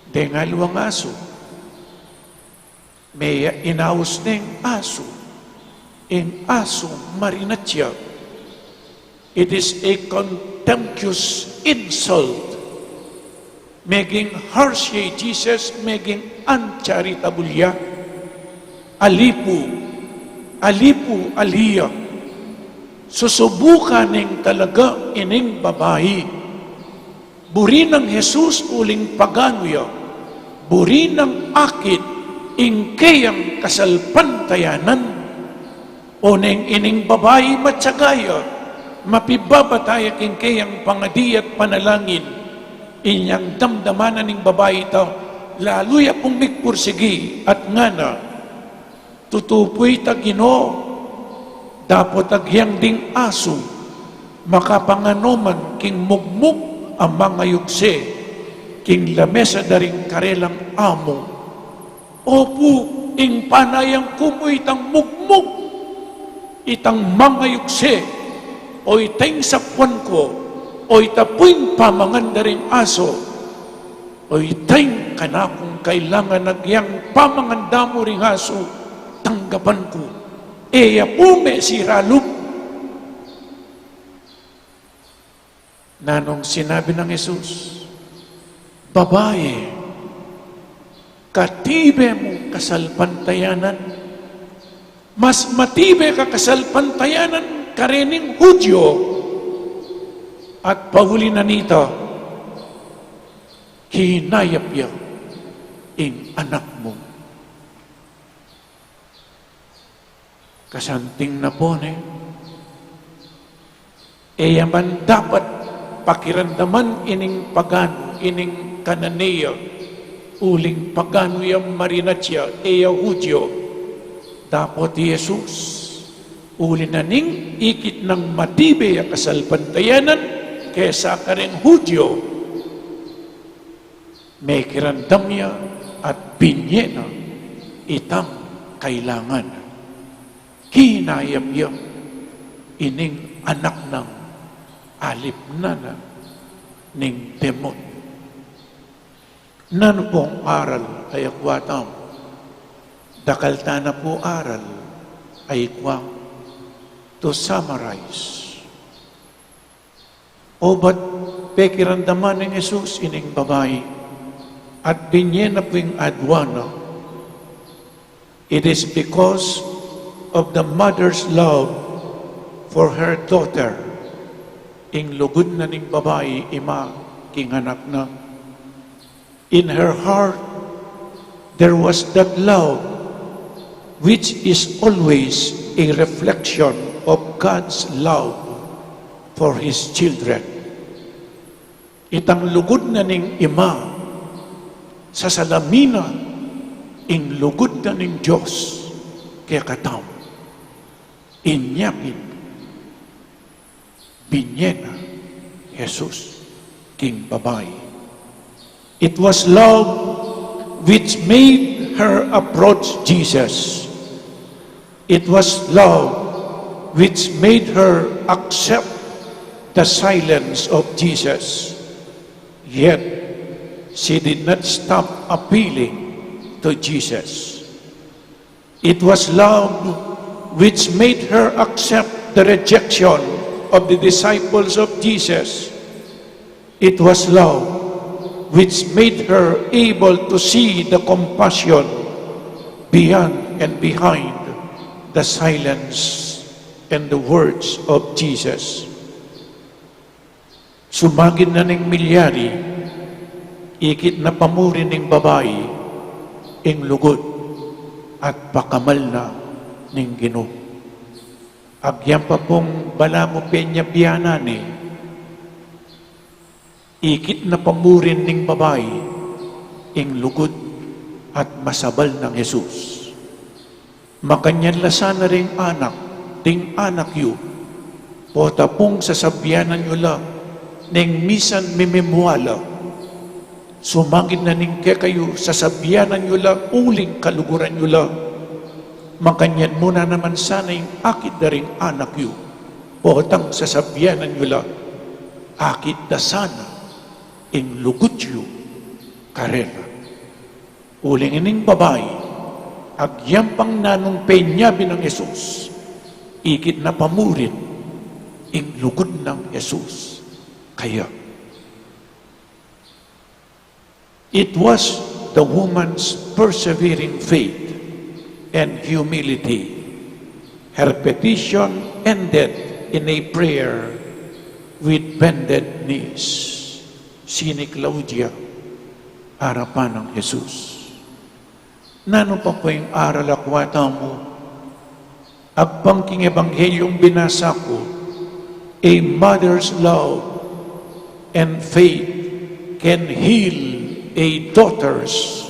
deng aliwang asu. Meya inaus neng asu, ing asu marinat ya. It is a contemptuous insult. Meging harsh ya i Jesus, meging uncharitable ya. Ali pu, ali pu, ali ya. Susubukan neng talaga ining babai. Buri nang Jesus uling paganu ya, buri nang akit ing keyang kasalpantayanan. O neng ining babai matyaga ya, mapibabata ya king keyang pangadi at panalangin. Inyang damdaman na ning babai ita, lalu ya pung migpursigi at ngana, Tutu pu ita, Ginu, dapot agyang ding asu makapanganu man king mugmug a mangayugse king lamesa da ring karelang amu. Opu, ing panayang ku mu itang mugmug, itang mangayugse, o ita ing sapuan ku, o ita pu ing pamangan da ring asu. O ita ing kanakung kailangan, agyang pamangan da mu ring asu, tanggapan ku. E ya pu me siralup. Nanung sinabi nang Jesus, Babai, katibe mung kasalpantayanan, mas matibe ka kasalpantayanan karening Hudyo, at pauli na nita, kinayap ya ing anak mu. Kasanting na pu ne, e ya man dapat pakiramdaman ining paganu, ining Kananea, uling paganu ya, marinat ya, e ya Hudyo. Dapot i Jesus, uli na ning ikit nang matibe ya kasalpantayanan kesa kareng Hudyo, mekiramdam ya at binye na itang kailangan. Kinayap ya ining anak nang alipnan na ning demonyo. Nanu pung aral a ikwa tamu? Dakal tana pu aral a ikwa. To summarize, obat pekiramdaman nang Jesus ining babai at binye na pu ing adwa na. It is because of the mother's love for her daughter. Ing lugud na ning babai ima king anak na. In her heart, there was that love which is always a reflection of God's love for His children. Itang lugud na ning ima, sasalamin na ing lugud na ning Dios kekatamu. Inya pin, binye na Jesus king babai. It was love which made her approach Jesus. It was love which made her accept the silence of Jesus. Yet, she did not stop appealing to Jesus. It was love which made her accept the rejection of the disciples of Jesus. It was love which made her able to see the compassion beyond and behind the silence and the words of Jesus. Sumagid na ning milyari, ikit na pa mu rin ning babai ing lugud at pakamal na ning Ginu. Agyang pa pung balamu penyabianan ne, ikit na pa mu rin ning babai ing lugud at masabal nang Jesus. Makanyan la sana ring anak, ding anak yu, pota pung sasabianan yu la ning misan mimimua la. Sumagid na ning kekayu, sasabianan yu la uling kaluguran yu la. Makanyan mu na naman sana ing akit da ring anak yu, potang sasabianan yu la, akit da sana ing lugud yu karela. Uling ining babai, agyang pang nanung penyabi nang Jesus, ikit na pa mu rin ing lugud nang Jesus kaya. It was the woman's persevering faith and humility. Her petition ended in a prayer with bended knees. Sini Claudia, arapan nang Jesus. Nanu pa pu ing aral a kuwat tamu? Agpang king Ebanghelyung binasa ku, a mother's love and faith can heal a daughter's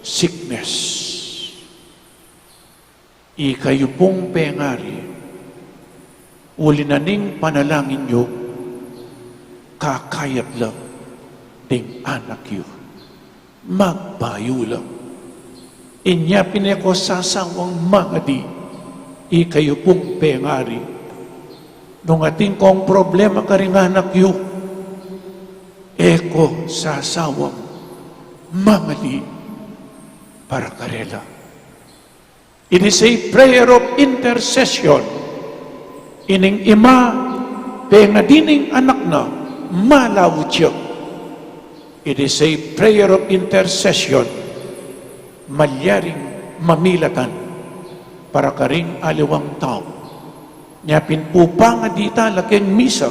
sickness. Ikayu pung pengari, uli na ning panalangin yu, kakayap la ding anak yu. Magbayu la. Inya pin e ko sasawang mangadi, ikayu pung pengari. Nung atin kong problema karing anak yu, e ko sasawang mangadi para karela. It is a prayer of intercession. Ining ima, pengadi ning anak na, malaut ya. It is a prayer of intercession. Malyaring mamilatan para karing aliwang tau. Nya pin pu pangadi tala keng misa,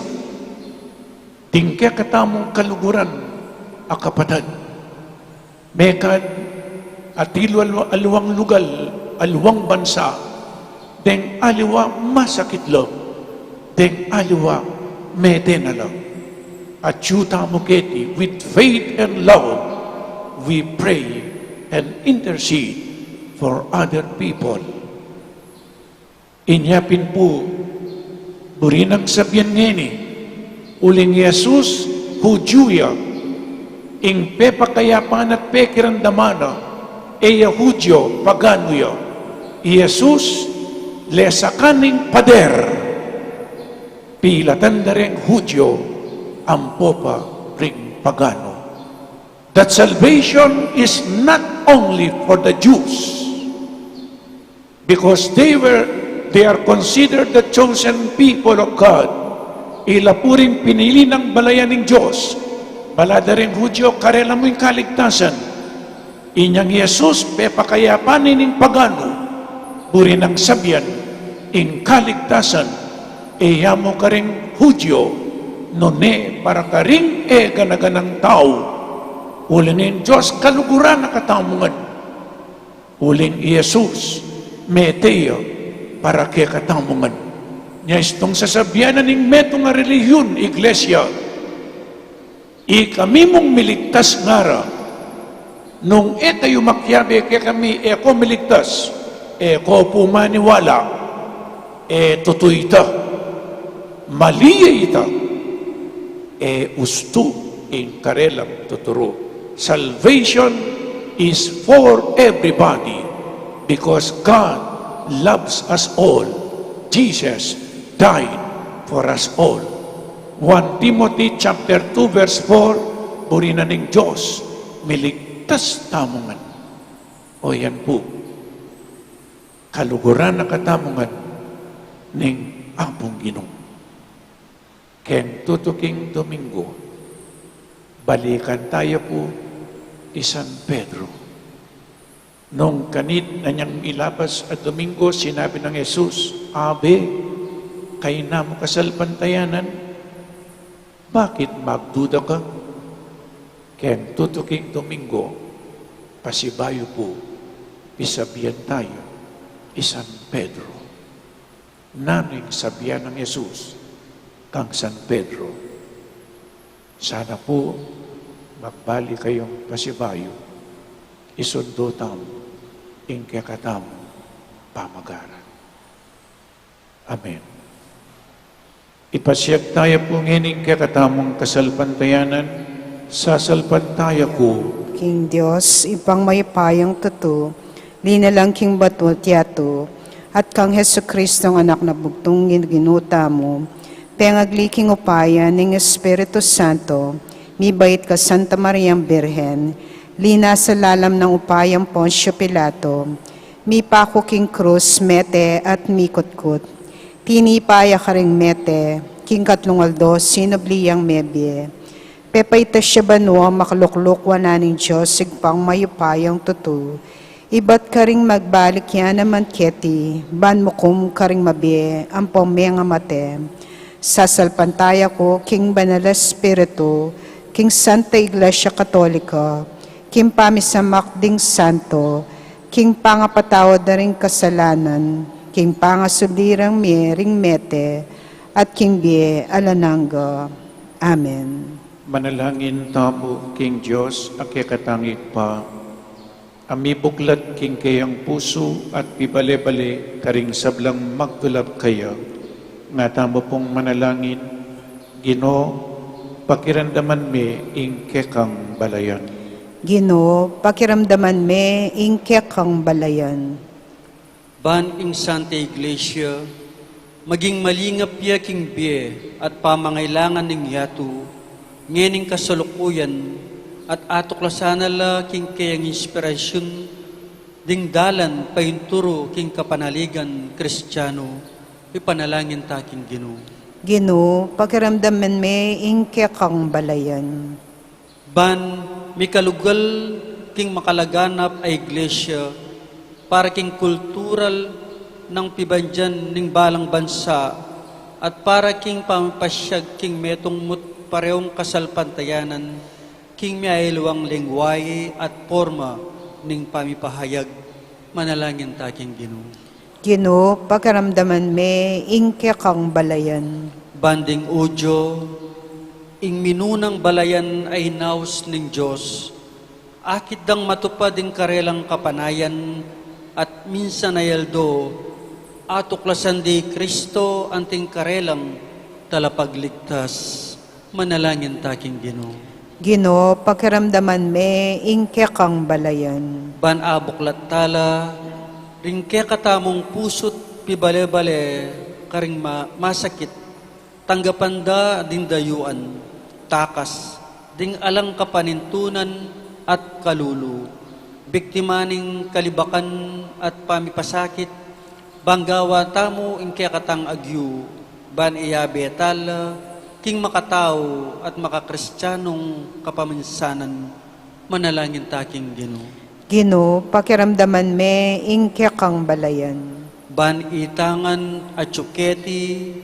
ding kekatamung kaluguran a kapatad. Mekad atilu aliwa-, aliwang lugal, aliwang bansa, deng aliwa masakit la, deng aliwa mete na la. Atyu tamu keti, with faith and love, we pray and intercede for other people. Inya pin pu, buri nang sabian ngeni, uling i Jesus, Hudyu ya, ing pepakayapan at pekiramdaman na, e ya Hudyu, paganu ya. I Jesus, lesakan ning pader, pilatan da reng Hudyu, ampo pa ring paganu. That salvation is not only for the Jews, because they were, they are considered the chosen people of God. Ila pu ring pinili nang balayan ning Dios. Bala da ring Hudyu, karela mu ing kaligtasan. Inyang Jesus, pepakayapan ne ning paganu, buri nang sabian, ing kaligtasan, e ya mu karing Hudyu, nune para karing e gana-ganang tau. Uling ing Dios kaluguran a katamu ngan. Uling i Jesus, mete ya para kekatamu ngan. Nya istung sasabian na ning metung a relihiyon, iglesia, ikami mung miligtas ngara, nung e kayu makiabe kekami, e ko miligtas, e ko pu maniwala, e tutu ita, mali ya ita, e ustu ing karelang tuturu. Salvation is for everybody, because God loves us all. Jesus died for us all. One Timothy chapter two verse four, buri na ning Dios, miligtas tamu ngan. O yan pu, kaluguran na katamu ngan ning Apung Ginu. Keng tutuking Domingo, balikan taya pu i San Pedro. Nung kanita nang ilabas a Domingo, sinabi nang Jesus, "Abe, kayna mu kasalpantayanan, bakit magduda ka?" Keng tutuking Domingo, pasibayu pu, pisabian taya i San Pedro. Nanu ing sabian nang Jesus kang San Pedro? Sana pu magbalik kayung pasibayu, isundu tamu ing kekatamung pamagara. Amen. Ipasiag taya pu ngening kekatamung kasalpantayanan, sasalpantaya ku king Dios, Ibpang mayupayang tutu, linalang king banua at yatu, at kang Jesucristo, Anak nang bugtung Ginu tamu, pengagli king upaya ning Espiritu Santo, mibait kang Santa Mariang Birhen, linasa lalam ning upayang Poncio Pilato, mipaku king krus, mete at mikutkut. Tinipa ya karing mete, king katlung aldo sinubli yang mebie. Pepaitas ya banua, makalukluk wanan ning Dios Ibpang mayupayang tutu. Ibat karing magbalik ya naman keti, ban mukum karing mabie ampong mengamate. Sasalpantaya ku king Banal a Espiritu, king Santa Iglesia Katolika, king pamisamak ding santo, king pangapatawad da ring kasalanan, king pangasubli rang mie ring mete, at king bie alang angga. Amen. Manalangin tamu king Dios a kekatang Ibpa, a mibuklat king keyang pusu at pibale-bale karing sablang magdulap kaya. Nga tamu pung manalangin, Ginu, pakiramdaman me ing kekang balayan. Ginu, pakiramdaman me ing kekang balayan. Ban ing Santa Iglesia maging malingap ya king bie at pamangailangan ning yatu, ngening kasalukuyan, at atuklasan na la king keyang inspirasyun ding dalan painturu king kapanaligan Kristianu, ipanalangin ta king Ginu. Ginu, pakiramdaman me ing kekang balayan. Ban mikalugal king makalaganap a iglesia para king kultural nang pibandian ning balang bansa at para king pamipasiag king metung mu't pareung kasalpantayanan king mialiwang lengwahe at porma ning pamipahayag. Manalangin ta king Ginu. Ginu, pakiramdaman me ing kekang balayan. Ban ding Judio, ing minunang balayan a inaus ning Dios, akit dang matupad ing karelang kapanayan at minsan a aldo, atuklasan de i Kristo anting karelang talapagligtas. Manalangin ta king Ginu. Ginu, pakiramdaman me ing kekang balayan. Ban abuklat tala ring kekatamung pusu't pibale-bale karing ma-, masakit, tanggapan da ding dayuan, takas, ding alang kapanintunan at kalulu, biktima ning kalibakan at pamipasakit, bang gawa tamu ing kekatang agyu, ban iyabe tala king makatau at makakristianung kapaminsanan. Manalangin ta king Ginu. Ginu, pakiramdaman me ing kekang balayan. Ban itangan atyu keti,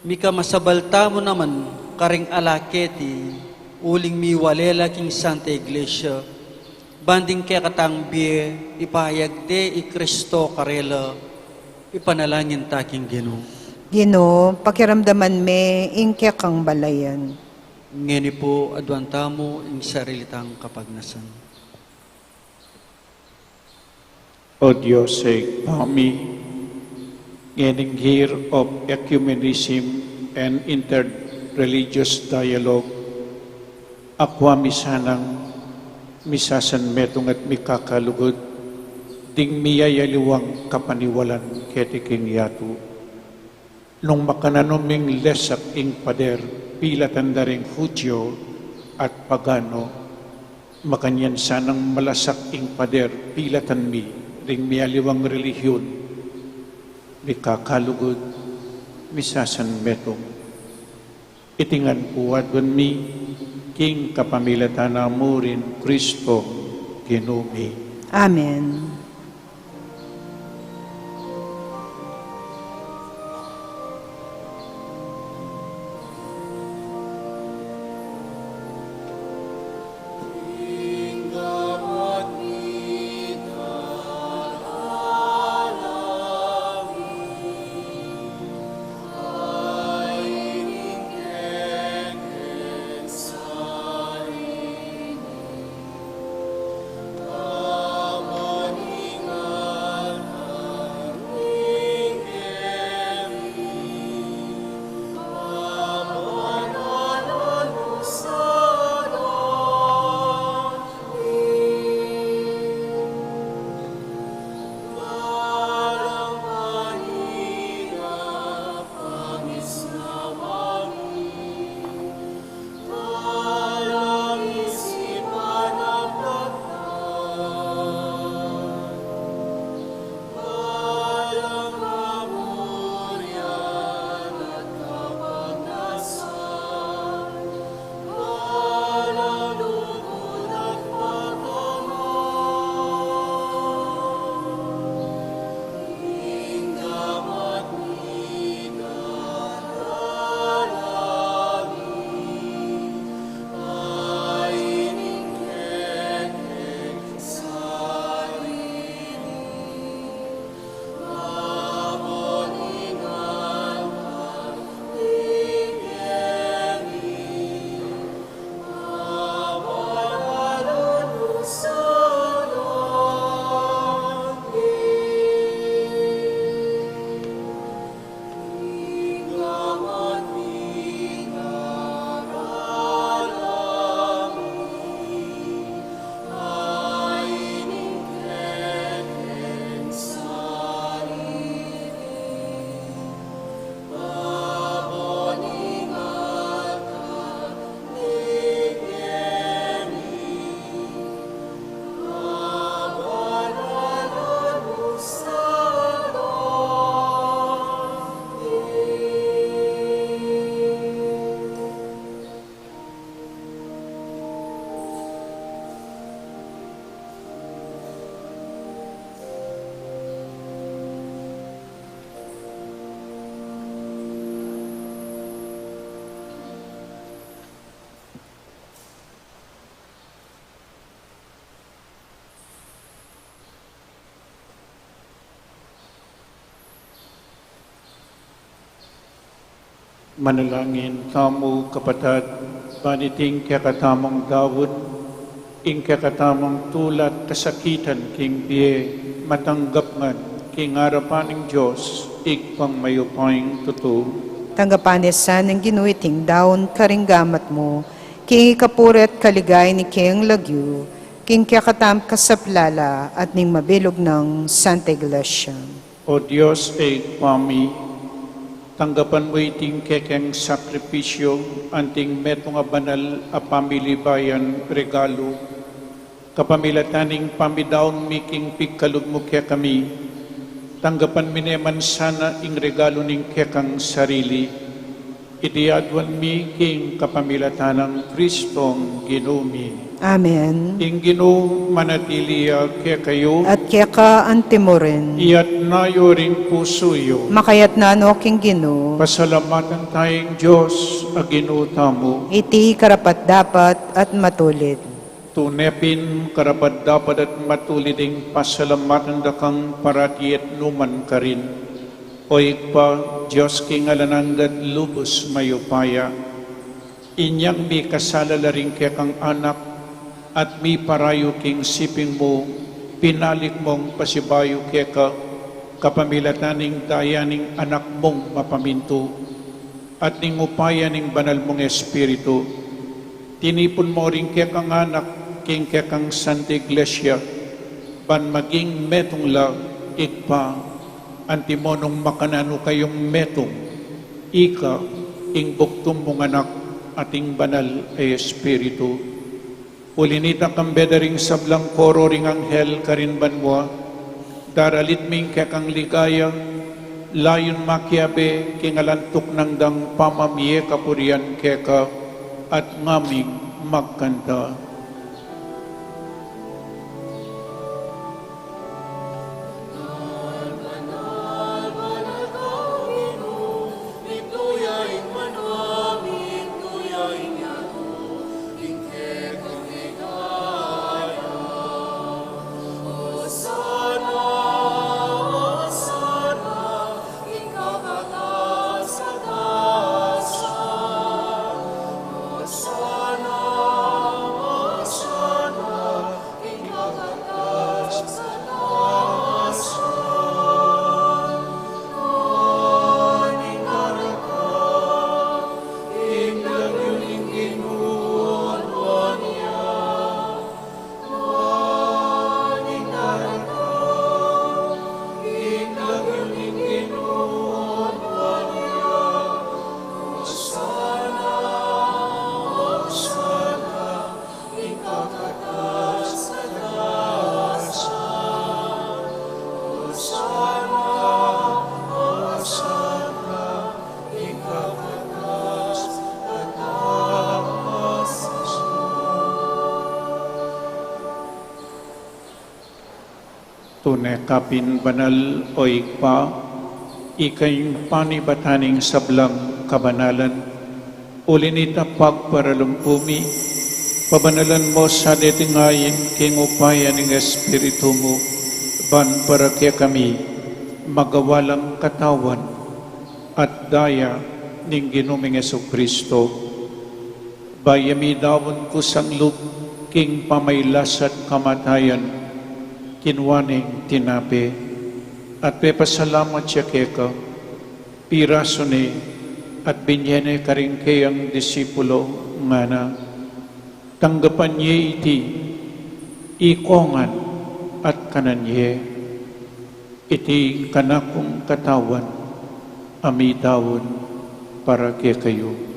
mikamasabal tamu naman karing ala keti, uling miwale la king Santa Iglesia, ban ding kekatang bie ipahayag de i Kristo karela. Ipanalangin ta king Ginu. Ginu, pakiramdaman me ing kekang balayan. Ngeni pu, aduan tamu ing sarili tang kapagnasan. O Dios a Ibpa mi, ngening year of ecumenism and interreligious dialogue, akua mi sanang Misasanmetung at mikakalugud ding miyayaliwang kapaniwalan keti king yatu. Nung makananu ming lesak ing pader, pilatan da ring Judio at pagano, makanyan sanang malasak ing pader, pilatan mi ring miyaliwang relihiyon. Mikakalugud, misasanmetung. Iti ngan pu aduan mi king kapamilatan na mu rin Kristo Ginu mi. Amen. Manalangin tamu, kapatad, ban iting kekatamung daun, ing kekatamung tula't kasakitan king bie, matanggap ngan king arapan ning Dios, Ibpang mayupayang tutu. Tanggapan na sa ning Ginu iting daun karing gamat mu, king ikapuri at kaligayan ning kayang lagyu, king kekatamung kasaplalan at ning mabilug nang Santa Iglesia. O Dios, Ibpa mi, tanggapan mu iting kekeng sakripisyu, anting metung a banal a pamilibayan regalu, kapamilatan ning pamidaun mi king pigkalub mu kekami, tanggapan mi ne man sana ing regalu ning kekang sarili. Iti aduan mi king kapamilatan nang Kristong Ginu mi. Amen. Ing Ginu manatili ya kekayu. At keka antimurin. Iyatna yu ring pusu yu. Makayatna no king Ginu. Pasalamatan taya ing Dios a Ginu tamu. Iti karapat-dapat at matulid. Tune pin karapat-dapat at matulid ing pasalamatan da kang parati at nukarin man, O Ibpa, Dios king alang angga at lubus mayupaya. Inyang mikasala la ring kekang anak at miparayu king siping mu, pinalik mung pasibayu keka, kapamilatan ning daya ning Anak mung mapamintu at ning upaya ning Banal mung Espiritu. Tinipun mu ring kekang anak king kekang Santa Iglesia, ban maging metung la. Ibpa, antimo nung makanan kayung metung, ika ing bugtung mung Anak at ing Banal a Espiritu. Uli na nita, kambe da ring sablang koro ring anghel karin banua, daralit mi ing kekang ligaya, layun makiabe king alang tuknang dang pamamie kapurian keka, at ngaming magkanta. Tune ka pin banal, o Ibpa, ika ing panibatan ning sablang kabanalan. Uli na nita, pagparalumpu mi, pabanalan mu sa deti ngeni king upaya ning Espiritu mu, ban para kekami magawa lang katawan at daya ning Ginu ming Jesucristo. Bayu ya midaun kusang lub king pamailas at kamatayan, kinua neng tinape, at pepasalamat ya keka, pirasu ne, at binye ne karing keyang disipulo, ngana: Tanggapan ye iti, ikongan at kanan ye. Iti ing kanakung katawan, a midaun para kekayu.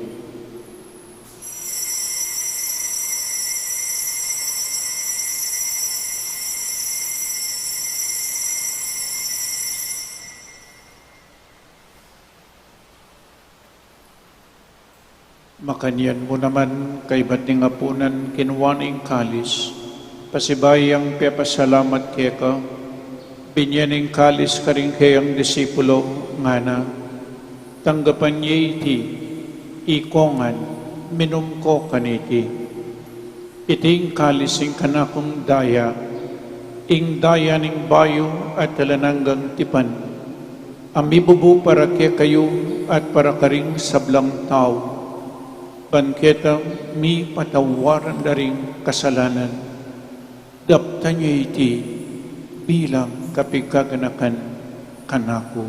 Makanyan mu naman, kaybat ning apunan, kinua ne ing kalis, pasibayu yang pepasalamat keka, binye ne ing kalis karing keyang disipulo, ngana: Tanggapan ye iti, ikongan, minum ko kaniti. Iti ing kalis ning kanakung daya, ing daya ning bayu at alang anggang tipan, a mibubu para kekayu at para karing sablang tau, ban keta mipatawaran da ring kasalanan. Daptan ye iti bilang kapaganakan kanaku.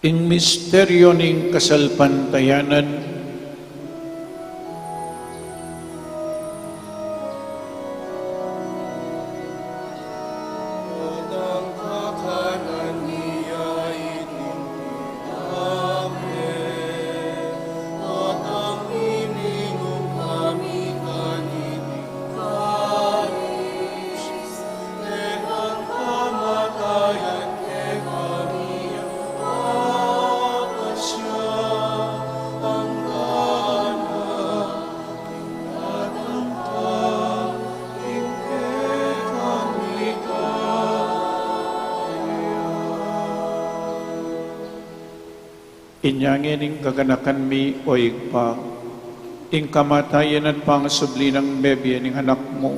Ing misteryu ning kasalpantayanan. Inya ngeni ing kaganakan mi, o Ibpa, ing kamatayan at pangasubli nang mebie ning Anak mu,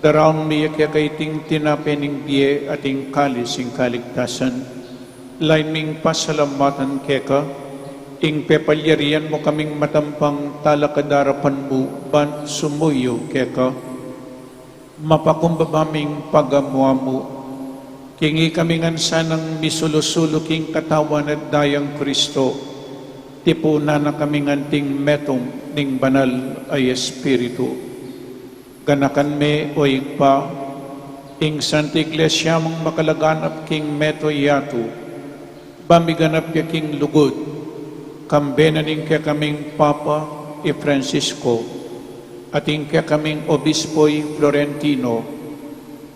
daraun mi ya keka iting tinape ning bie at ing kalis ning kaligtasan. Lain ming pasalamatan keka ing pepalyarian mu kaming matampang talakad king arapan mu ban sumuyu keka. Mapakumbaba ming pagamu-amu, king ikami ngan sanang misulu-sulu king Katawan at Dayang Kristo, tipunan na kami ngan anting metung ning Banal a Espiritu. Ganakan me, o Ibpa, ing Santa Iglesia mung makalaganap king mabilug a yatu, ba miganap ya king lugud, kambe na ning kekaming Papa i Francisco, at ing kekaming Obispo i Florentino,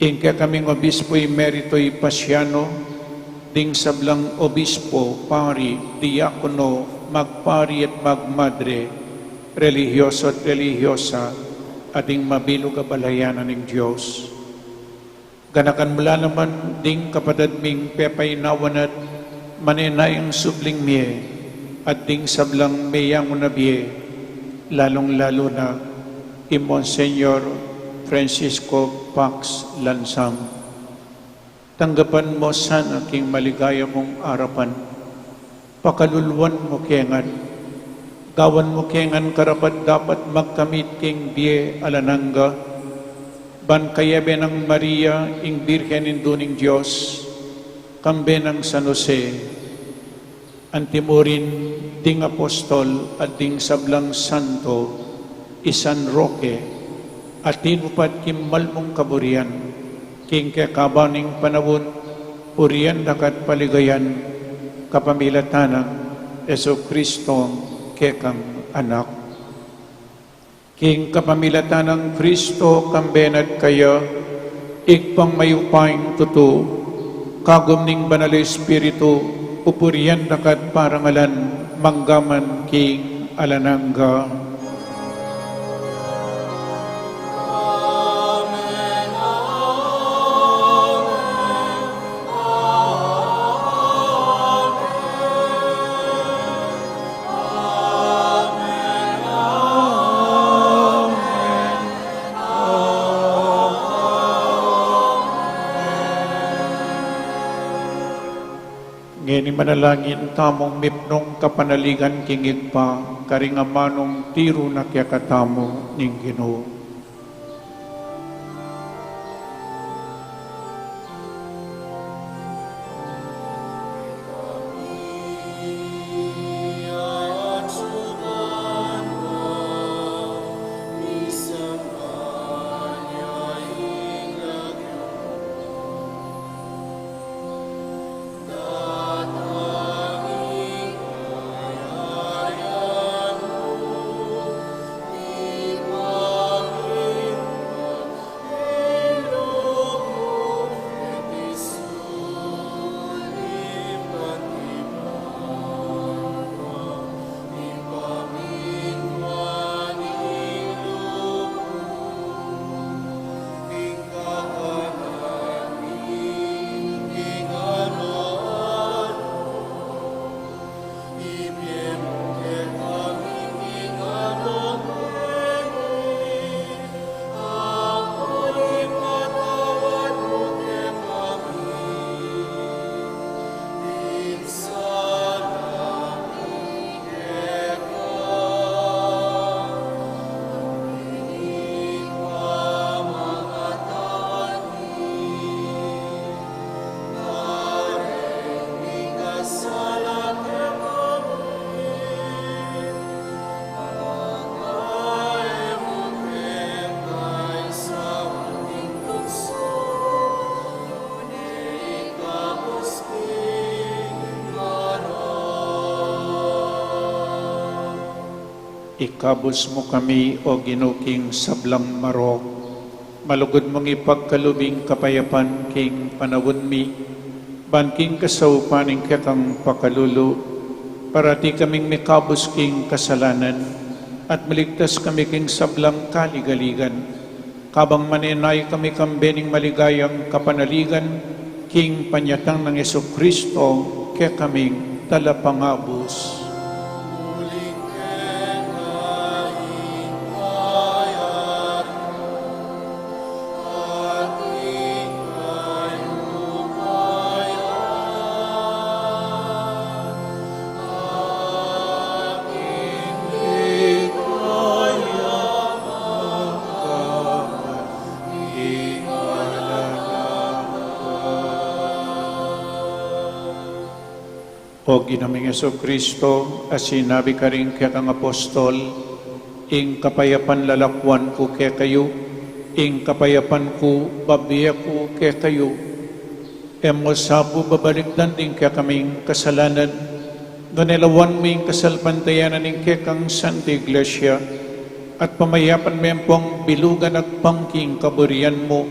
ing kekaming Obispo Emerito i Pasiano, ding sablang obispo, pari, diakono, magpari at magmadre, relihiyoso at relihiyosa, at ding mabilug a balayan ning Dios. Ganakan mu la naman ding kapatad ming pepaynawan at manenayang subling mie, at ding sablang meyanguna bie, lalung-lalu na i Monsignor Francisco Pax Lansang. Tanggapan mu sana king maligaya mung arapan. Pakaluluan mu ke ngan, gawan mu ke ngan karapat-dapat magkamit king bie alang angga, ban kayabe nang Maria, ing Birhen Indu ning Dios, kambe nang San Jose, antimurin ding apostol at ding sablang santo, i San Roque, at tinupat king malmung kaburian, king kekaban ning panaun, purian da ka at paligayan, kapamilatan nang Jesucristo, kekang Anak. King kapamilatan nang Kristo, kambe na at kaya, Ibpang mayupayang tutu, kagum ning Banal a Espiritu, pupurian da ka at parangalan, mangga man king alang angga. Ngeni manalangin tamung mipnung kapanaligan king Ibpa, karing amanung tiru na kekatamu ning Ginu. Ikabus mu kami, O Ginu, king sablang marok. Malugud mung ipagkalub ing kapayapan king panaun mi, ban king kasaupan ning kekang pakalulu, parati kaming mikabus king kasalanan, at maligtas kami king sablang kaligaligan, kabang manenaya kami kambe ning maligayang kapanaligan, king panyatang nang Jesucristo, kekaming Talapangabus. O Ginu ming Jesucristo, a sinabi karing kekang apostol, ing kapayapan lalakwan ku kekayu, ing kapayapan ku babie ku kekayu. E mu sa pu babalikdan ding kekaming kasalanan, nune lawan mu ing kasalpantayanan ning kekang Santa Iglesia, at pamayapan me ampong bilugan at pang king kaburian mu,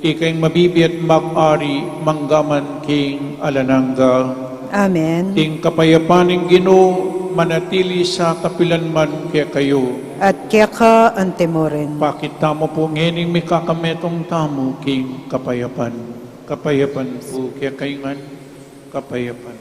ika ing mabibie at mag-ari manggaman king alang angga. Amen. Ing kapayapan ning Ginu manatili sa kapilan man kekayu. At keka anti mu rin. Pakit tamu pu ngening mikakametung tamu king kapayapan. Kapayapan pu kekayu ngan, kapayapan.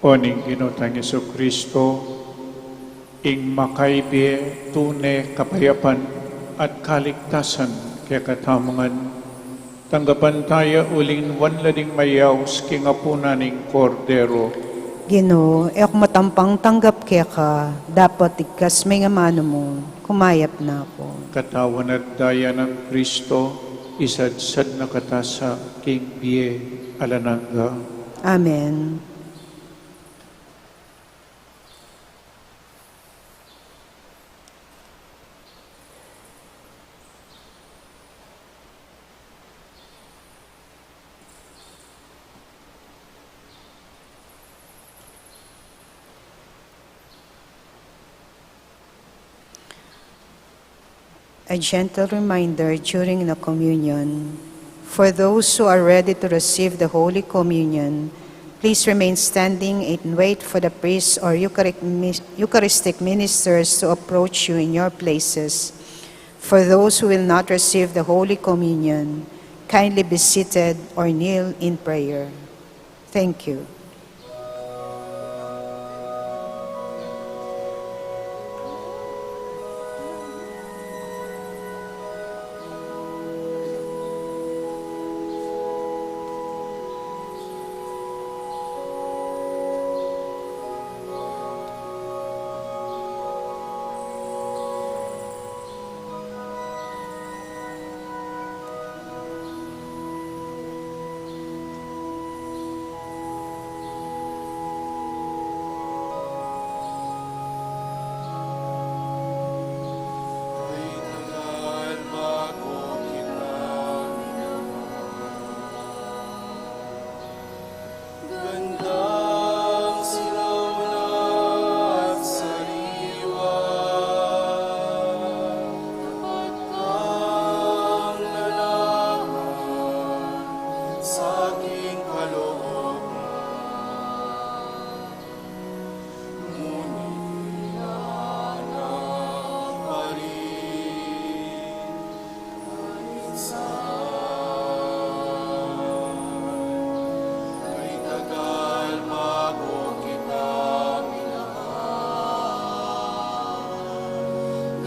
O ning Ginu tang Jesucristo, ing makaibie, tune kapayapan at kaligtasan kekatamu ngan. Tanggapan taya uling nuan la ding mayaus king apunan ning Kordero. Ginu, e ku matampang tanggap keka, dapot igkas me ing amanu mu, kumayap na ku. Katawan at daya nang Kristo, isadsad na kata sa king bie alang angga. Amen. A gentle reminder during the communion. For those who are ready to receive the Holy Communion, please remain standing and wait for the priest or Euchari-, Eucharistic ministers to approach you in your places. For those who will not receive the Holy Communion, kindly be seated or kneel in prayer. Thank you.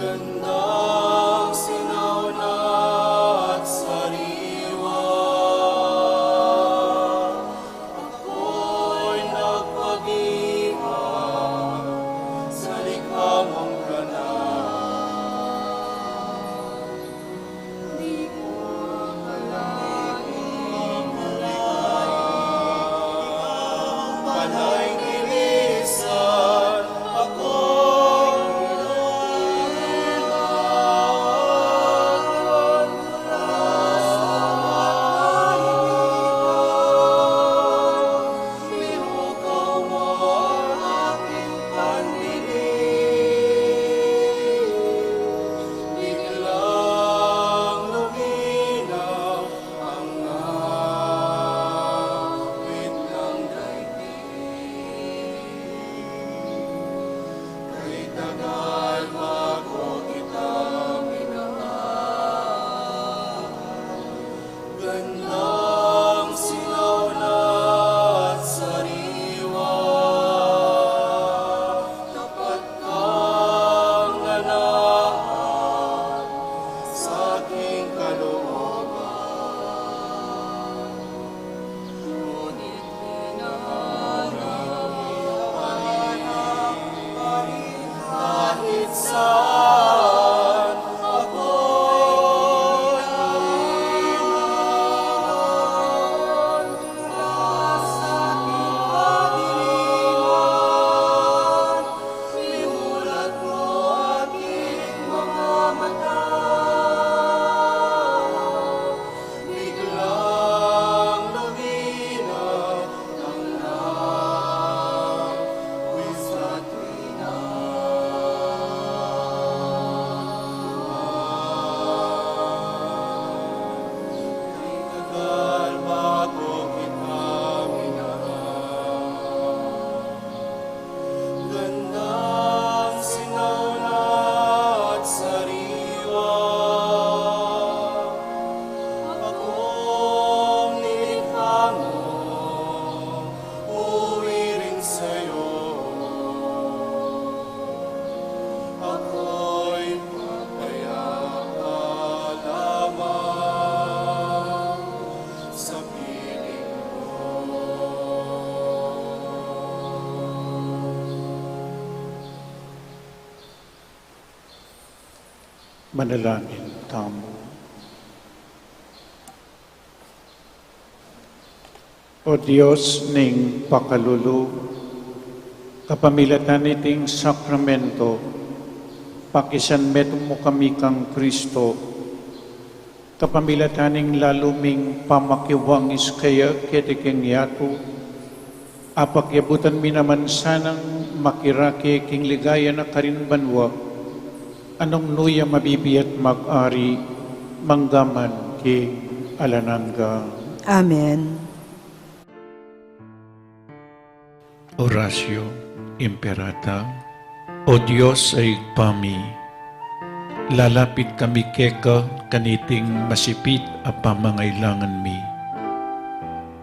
Gandang sinauna at sariwa, ako'y nagpagihan sa likha mong ganap. Di ko akalaing ikaw ang panay nilisan ako'y Kay tagal bago kita minahal, gandang sinauna at sariwa, tapat kang nanaan sa aking kalooban. Ngunit minahal ka pa rin kahit saan ako'y iniwan. Sa aking kadiliman, imulat mo aking mga mata. Biglang lumina ang langis at wina. Kay tagal bago kita minahal, gandang sinauna at sariwa, akong nilikha mo, uwi rin sa'yo. Ako'y papayapa lamang sa piling mo. Manalangin tamu. O Dios ning pakalulu, kapamilatan niting sakramento, pakisanmetung mu kami kang Kristo, kapamilatan ning lalu ming pamakiwangis kaya keti king yatu, apakyabutan mi naman sanang makirake king ligaya na karin banua, a nung nu ya mabibie at mag-ari, manggaman king alang angga. Amen. Oratio Imperata. O Dios a Ibpa mi, lalapit kami keka kaniting masipit a pamangailangan mi.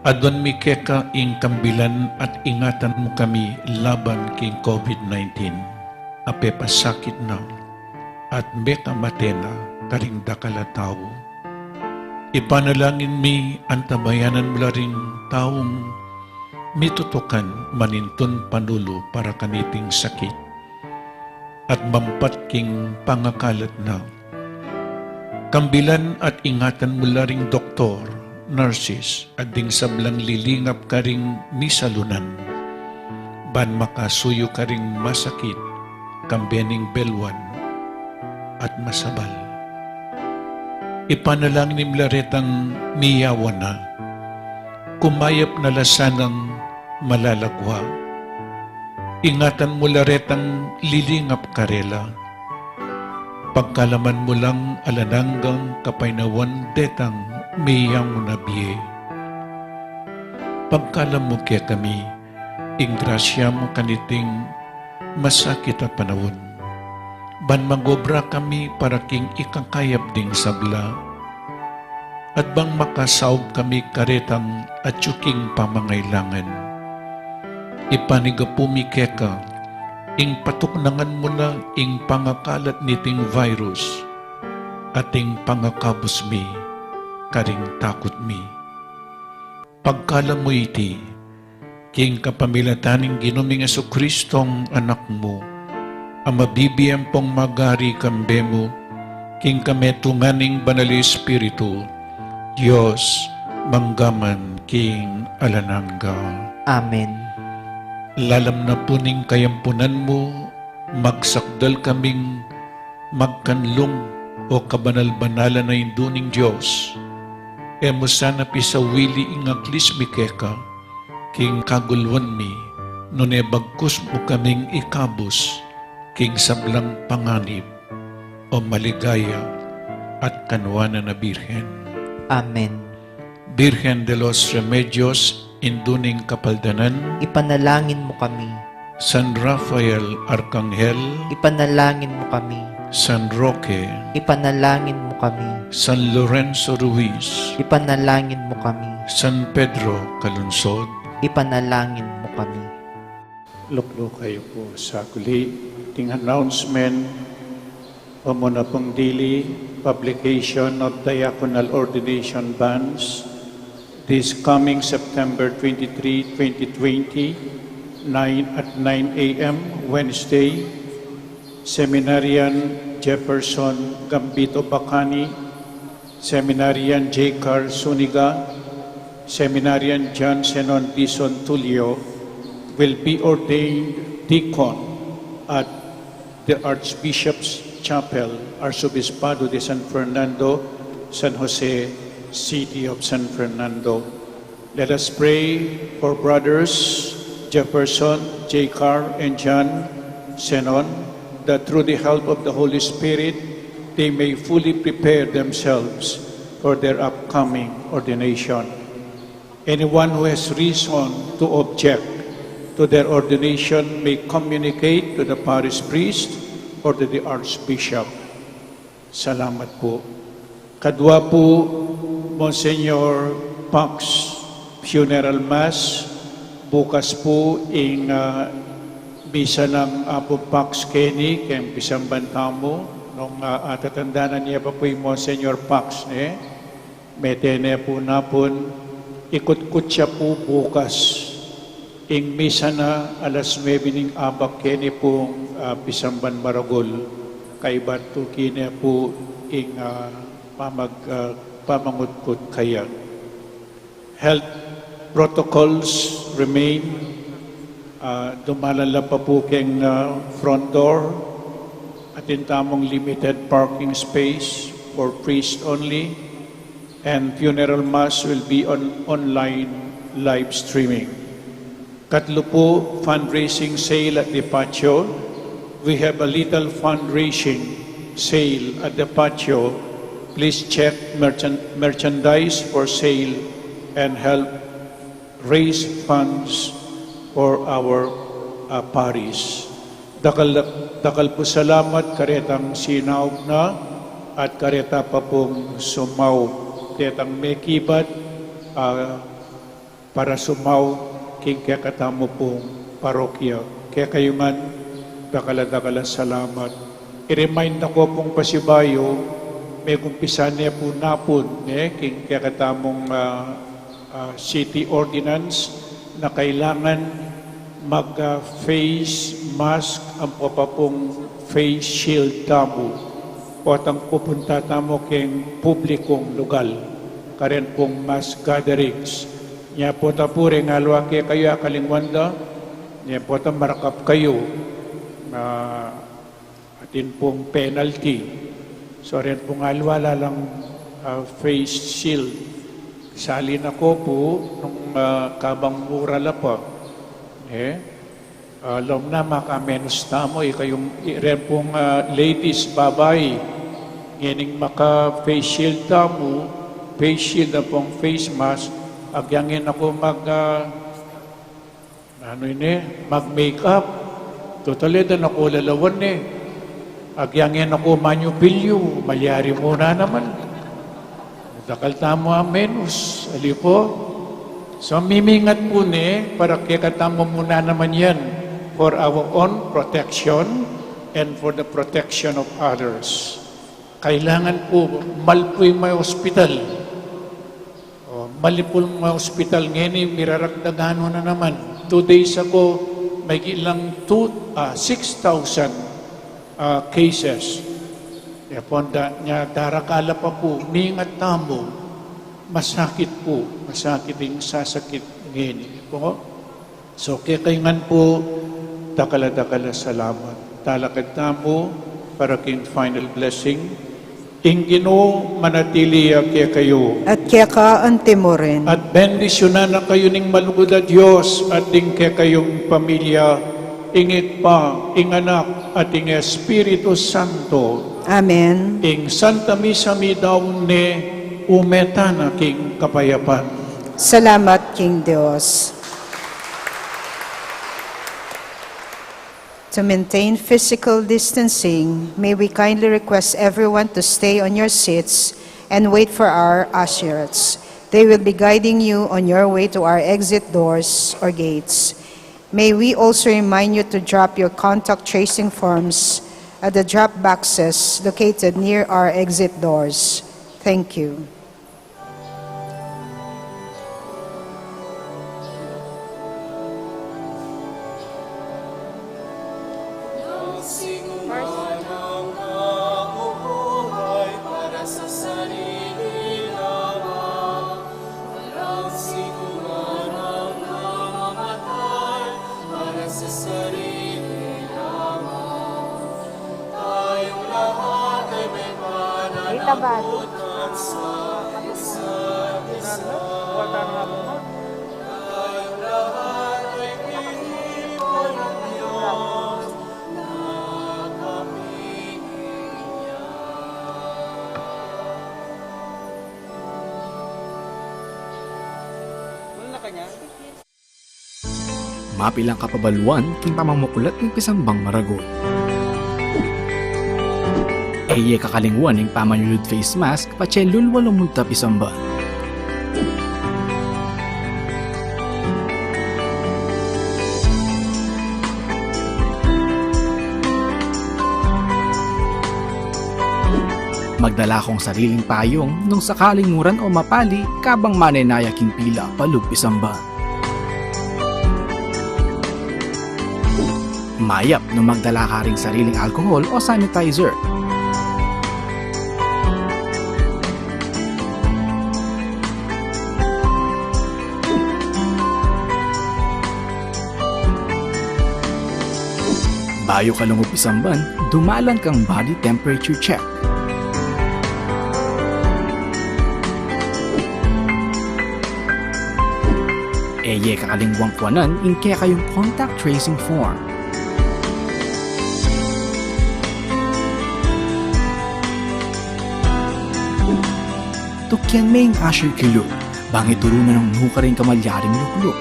Aduan mi keka ing kambilan at ingatan mu kami laban king COVID nineteen a pepasakit na at mekamate na karing dakal a tau. Ipanalangin mi, antabayanan mu la ring taung mitutukan manintun panulu para kaniting sakit at mampat king pangakalat na. Kambilan at ingatan mu la ring doktor, nurses, at ding sablang lilingap karing misalunan, ban makasuyu karing masakit, kambe ning beluan at masabal. Ipanalangin mu la retang miyawan na, kumayap na la sanang malalagua. Ingatan mu la retang lilingap karela. Pagkalaman mu lang alang anggang kapaynawan detang miyangu na bie. Pagkalam mu kekami ing grasya mu kaniting masakit a panaun, ban mag-obra kami para king ikakayap ding sabla, at bang makasaup kami karetang atyu king pamangailangan. Ipanigapu mi keka ing patuknangan mu na ing pangakalat niting virus, at ing pangakabus mi karing takut mi. Pagkalam mu iti, king kapamilatan ning Ginu ming Jesucristong Anak mu, a mabibie ampong magari kambe mu, king kametungan ning Banal Espiritu, Dios, mangga man king alang angga. Amen. Lalam na pu ning kayampunan mu, magsakdal kaming magkanlung, o kabanal-banalan a Indu ning Dios. E mu sana pisawili ing aglis mi keka king kaguluan mi, nune bagkus mu kaming ikabus king sablang panganib, o maligaya at kanuanan a Birhen. Amen. Birhen de los Remedios, Indu ning Kapaldanan, ipanalangin mu kami. San Rafael Arkanghel, ipanalangin mu kami. San Roque, ipanalangin mu kami. San Lorenzo Ruiz, ipanalangin mu kami. San Pedro Calungsod, ipanalangin mu kami. Lukluk kayu pu sa kuli. Ing announcement, o muna pung dili, publication of diaconal ordination banns. This coming September twenty-three, twenty twenty, nine at nine a m, Wednesday, Seminarian Jefferson Gambito Bacani, Seminarian J. Carl Suniga, Seminarian John Zenon Dizon Tulio will be ordained deacon at the Archbishop's Chapel, Arzobispado de San Fernando, San Jose, City of San Fernando. Let us pray for brothers Jefferson, J. Carl, and John Zenon, that through the help of the Holy Spirit, they may fully prepare themselves for their upcoming ordination. Anyone who has reason to object to their ordination may communicate to the parish priest or to the archbishop. Salamat pu. Kadua pu, Monsignor Pax funeral mass. Bukas pu ing, ah, misa nang Apu Pax keni, keng pisamban tamu, nung, ah, atatandanan ye pa pu i Monsignor Pax, ne? Mete ne pu napun, ikutkut ya pu bukas. Ing misa na alas nuebe ning abak keni pung, ah, pisamban maragul. Kaybat tuki ne pu ing, ah, pamag-, ah, pamangutkut kaya. Health protocols remain. Ah, dumalan la pa pu keng, ah, front door. Atin tamung limited parking space for priest only. And funeral mass will be on online live streaming. Katlu pu, fundraising sale at the patio. We have a little fundraising sale at the patio. Please check merchan-, merchandise for sale and help raise funds for our, uh, parish. Dakal, dakal pu salamat karetang sinaup na at kareta pa pung sumaup. Detang mekibat, ah, para sumaup king kekatamu pung parokya. Kekayu ngan, dakal a dakal a salamat. I-remind na ku pung pasibayu, megumpisan ne pu napun, ne, king kekatamung, ah, ah, city ordinance na kailangan mag, ah, face mask ampo pa pung face shield tamu. Potang pupunta tamu keng publikung lugal, karen pung mass gatherings. Nya pota pu reng aliwa kekayu akalingwan da, nya pota marakap kayu, ah, atin pung penalty. So, ren pung aliwa ala lang, ah, face shield. Sali na ku pu nung, ah, kabang mura la pa. Eh? Ah, lom na makamenus tamu, ikayung, i-, ren pung, ah, ladies, babai. Ngening maka-face shield tamu, face shield ampong face mask, agyang ina ku mag, ah, Nanu ini, mag-makeup. Tutal e, da na ku lalawan e. Agyang e na ku manyupilyu, malyari mu na naman. Dakal tamu a menus, ali pu. So, mimingat pu ne, para kekatamu mu na naman yan. for our own protection and for the protection of others. Kailangan pu, malpu ing may ospital. O, malpu ing may ospital ngeni, miraragdagan na naman. Two days ago, may ilang two, ah, six thousand, ah, cases. E pon da, nya darakal la pa pu, mingat tamu, masakit pu, masakit ing sasakit ngeni. Pu, So, kekayu ngan pu, dakal a dakal a salamat. Talakad tamu para king final blessing. Ing Ginu manatili ya kekayu. At keka antimurin. At bendisyunan na kayu ning malugud a Dios at ing kekayung pamilya, ing Ibpa, ing Anak, at ing Espiritu Santo. Amen. Ing Santa Misa midaun ne, ume tana king kapayapan. Salamat king Dios. To maintain physical distancing, may we kindly request everyone to stay on your seats and wait for our ushers. They will be guiding you on your way to our exit doors or gates. May we also remind you to drop your contact tracing forms at the drop boxes located near our exit doors. Thank you. Ay, tabas. Mapilan kapabaluan king pamamuklat ning pisambang maragul. E ye kakalingwan ing pamanyulud face mask patse lulwa lumunta pisamban. Magdala kong sariling payung nung sakaling muran o mapali kabang manenaya king pila palub pisamban. Mayap nung magdala ka ring sariling alcohol o sanitizer. Bayu ka lungub pisamban, dumalan kang body temperature check. E ye kakalingwang kuanan ing kekayung contact tracing form. Tukian me ing usher kilub, bang ituru na nung nukarin ka malyaring lukluk.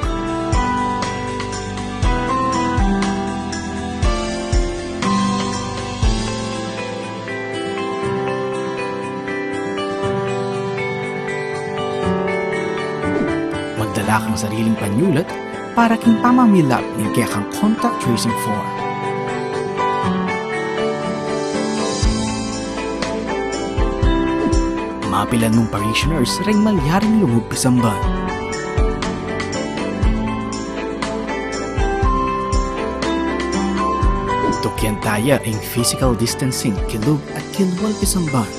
Magdala kang sariling panyulat para king pamamilap ning kekang contact tracing form. Mapilan mung parishioners ring malyaring lungub pisamban. Tukian taya ing physical distancing kilub at kilwal pisamban.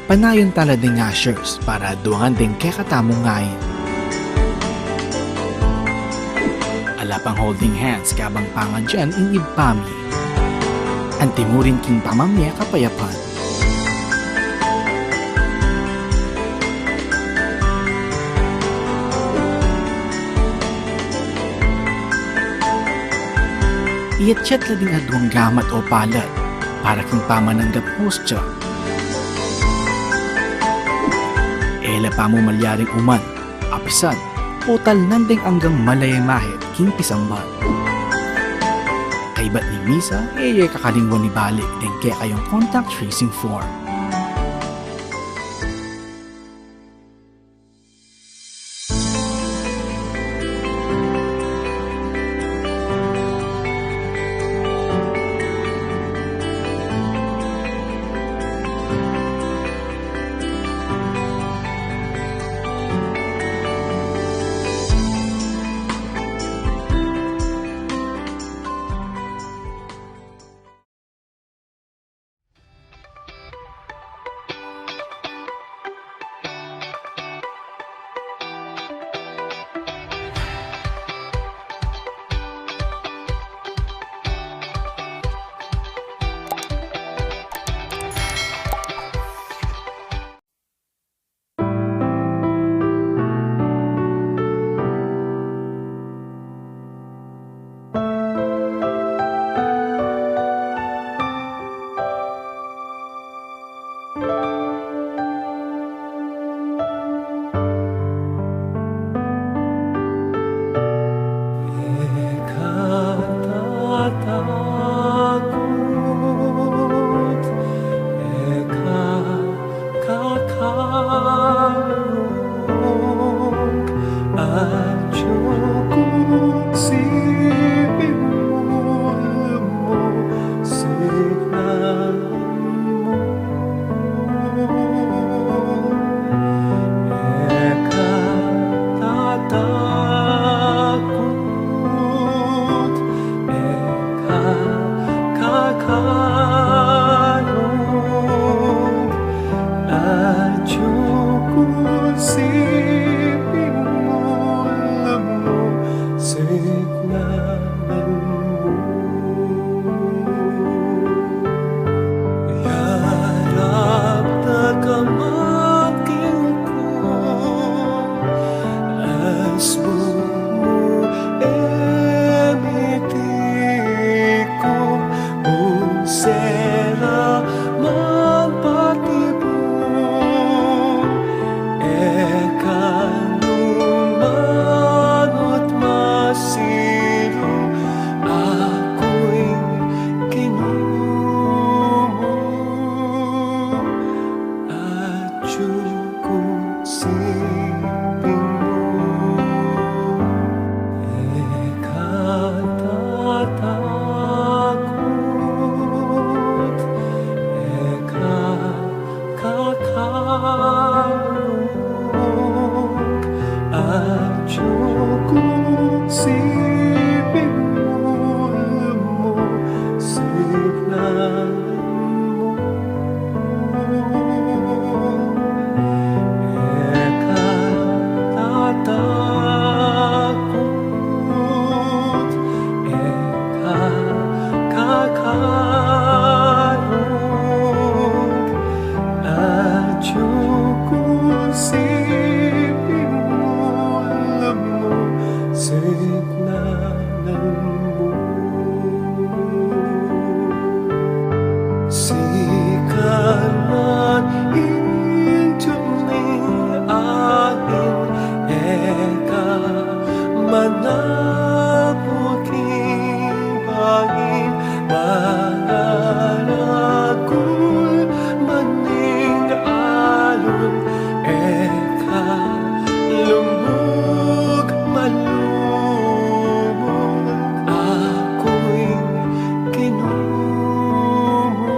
Panayan tala ding ushers para aduangan ding kekatamung ain. Ala pang holding hands kabang pangadyan ing Ibpa mi. Antimurin king pamamie kapayapan. Iyatyat la ding aduang gamat o palad para king pamananggap hostya. E la pa mu malyaring uman, apisan, o talnan ding anggang malayamahit king pisamban. Kaybat ning misa, e ye kakalingwan ibalik ding kekayung contact tracing form. E ka tatakut, e ka kakalung, atiu ku siping mu, lumusignan mu. E ka tatakut, e ka kakalung, atiu ku siping mu, lumusignan mu. Yarap na ka makiku, asbun mu e mitiku, ung sela man patibun, e ka lumanut masilu, aku ing Ginu mu, atiu ku siping mu. E ka tatakut, e ka kakalung, atiu ku siping mu, lumusignan mu. E ka tatakut, e ka kakalung, atiu ku siping mu, lumusignan mu. Sikan man ing tiup ning ain, e ka manapuk ing bangin, mangaragul man ing alung, e ka lubug malubug, aku ing Ginu mu.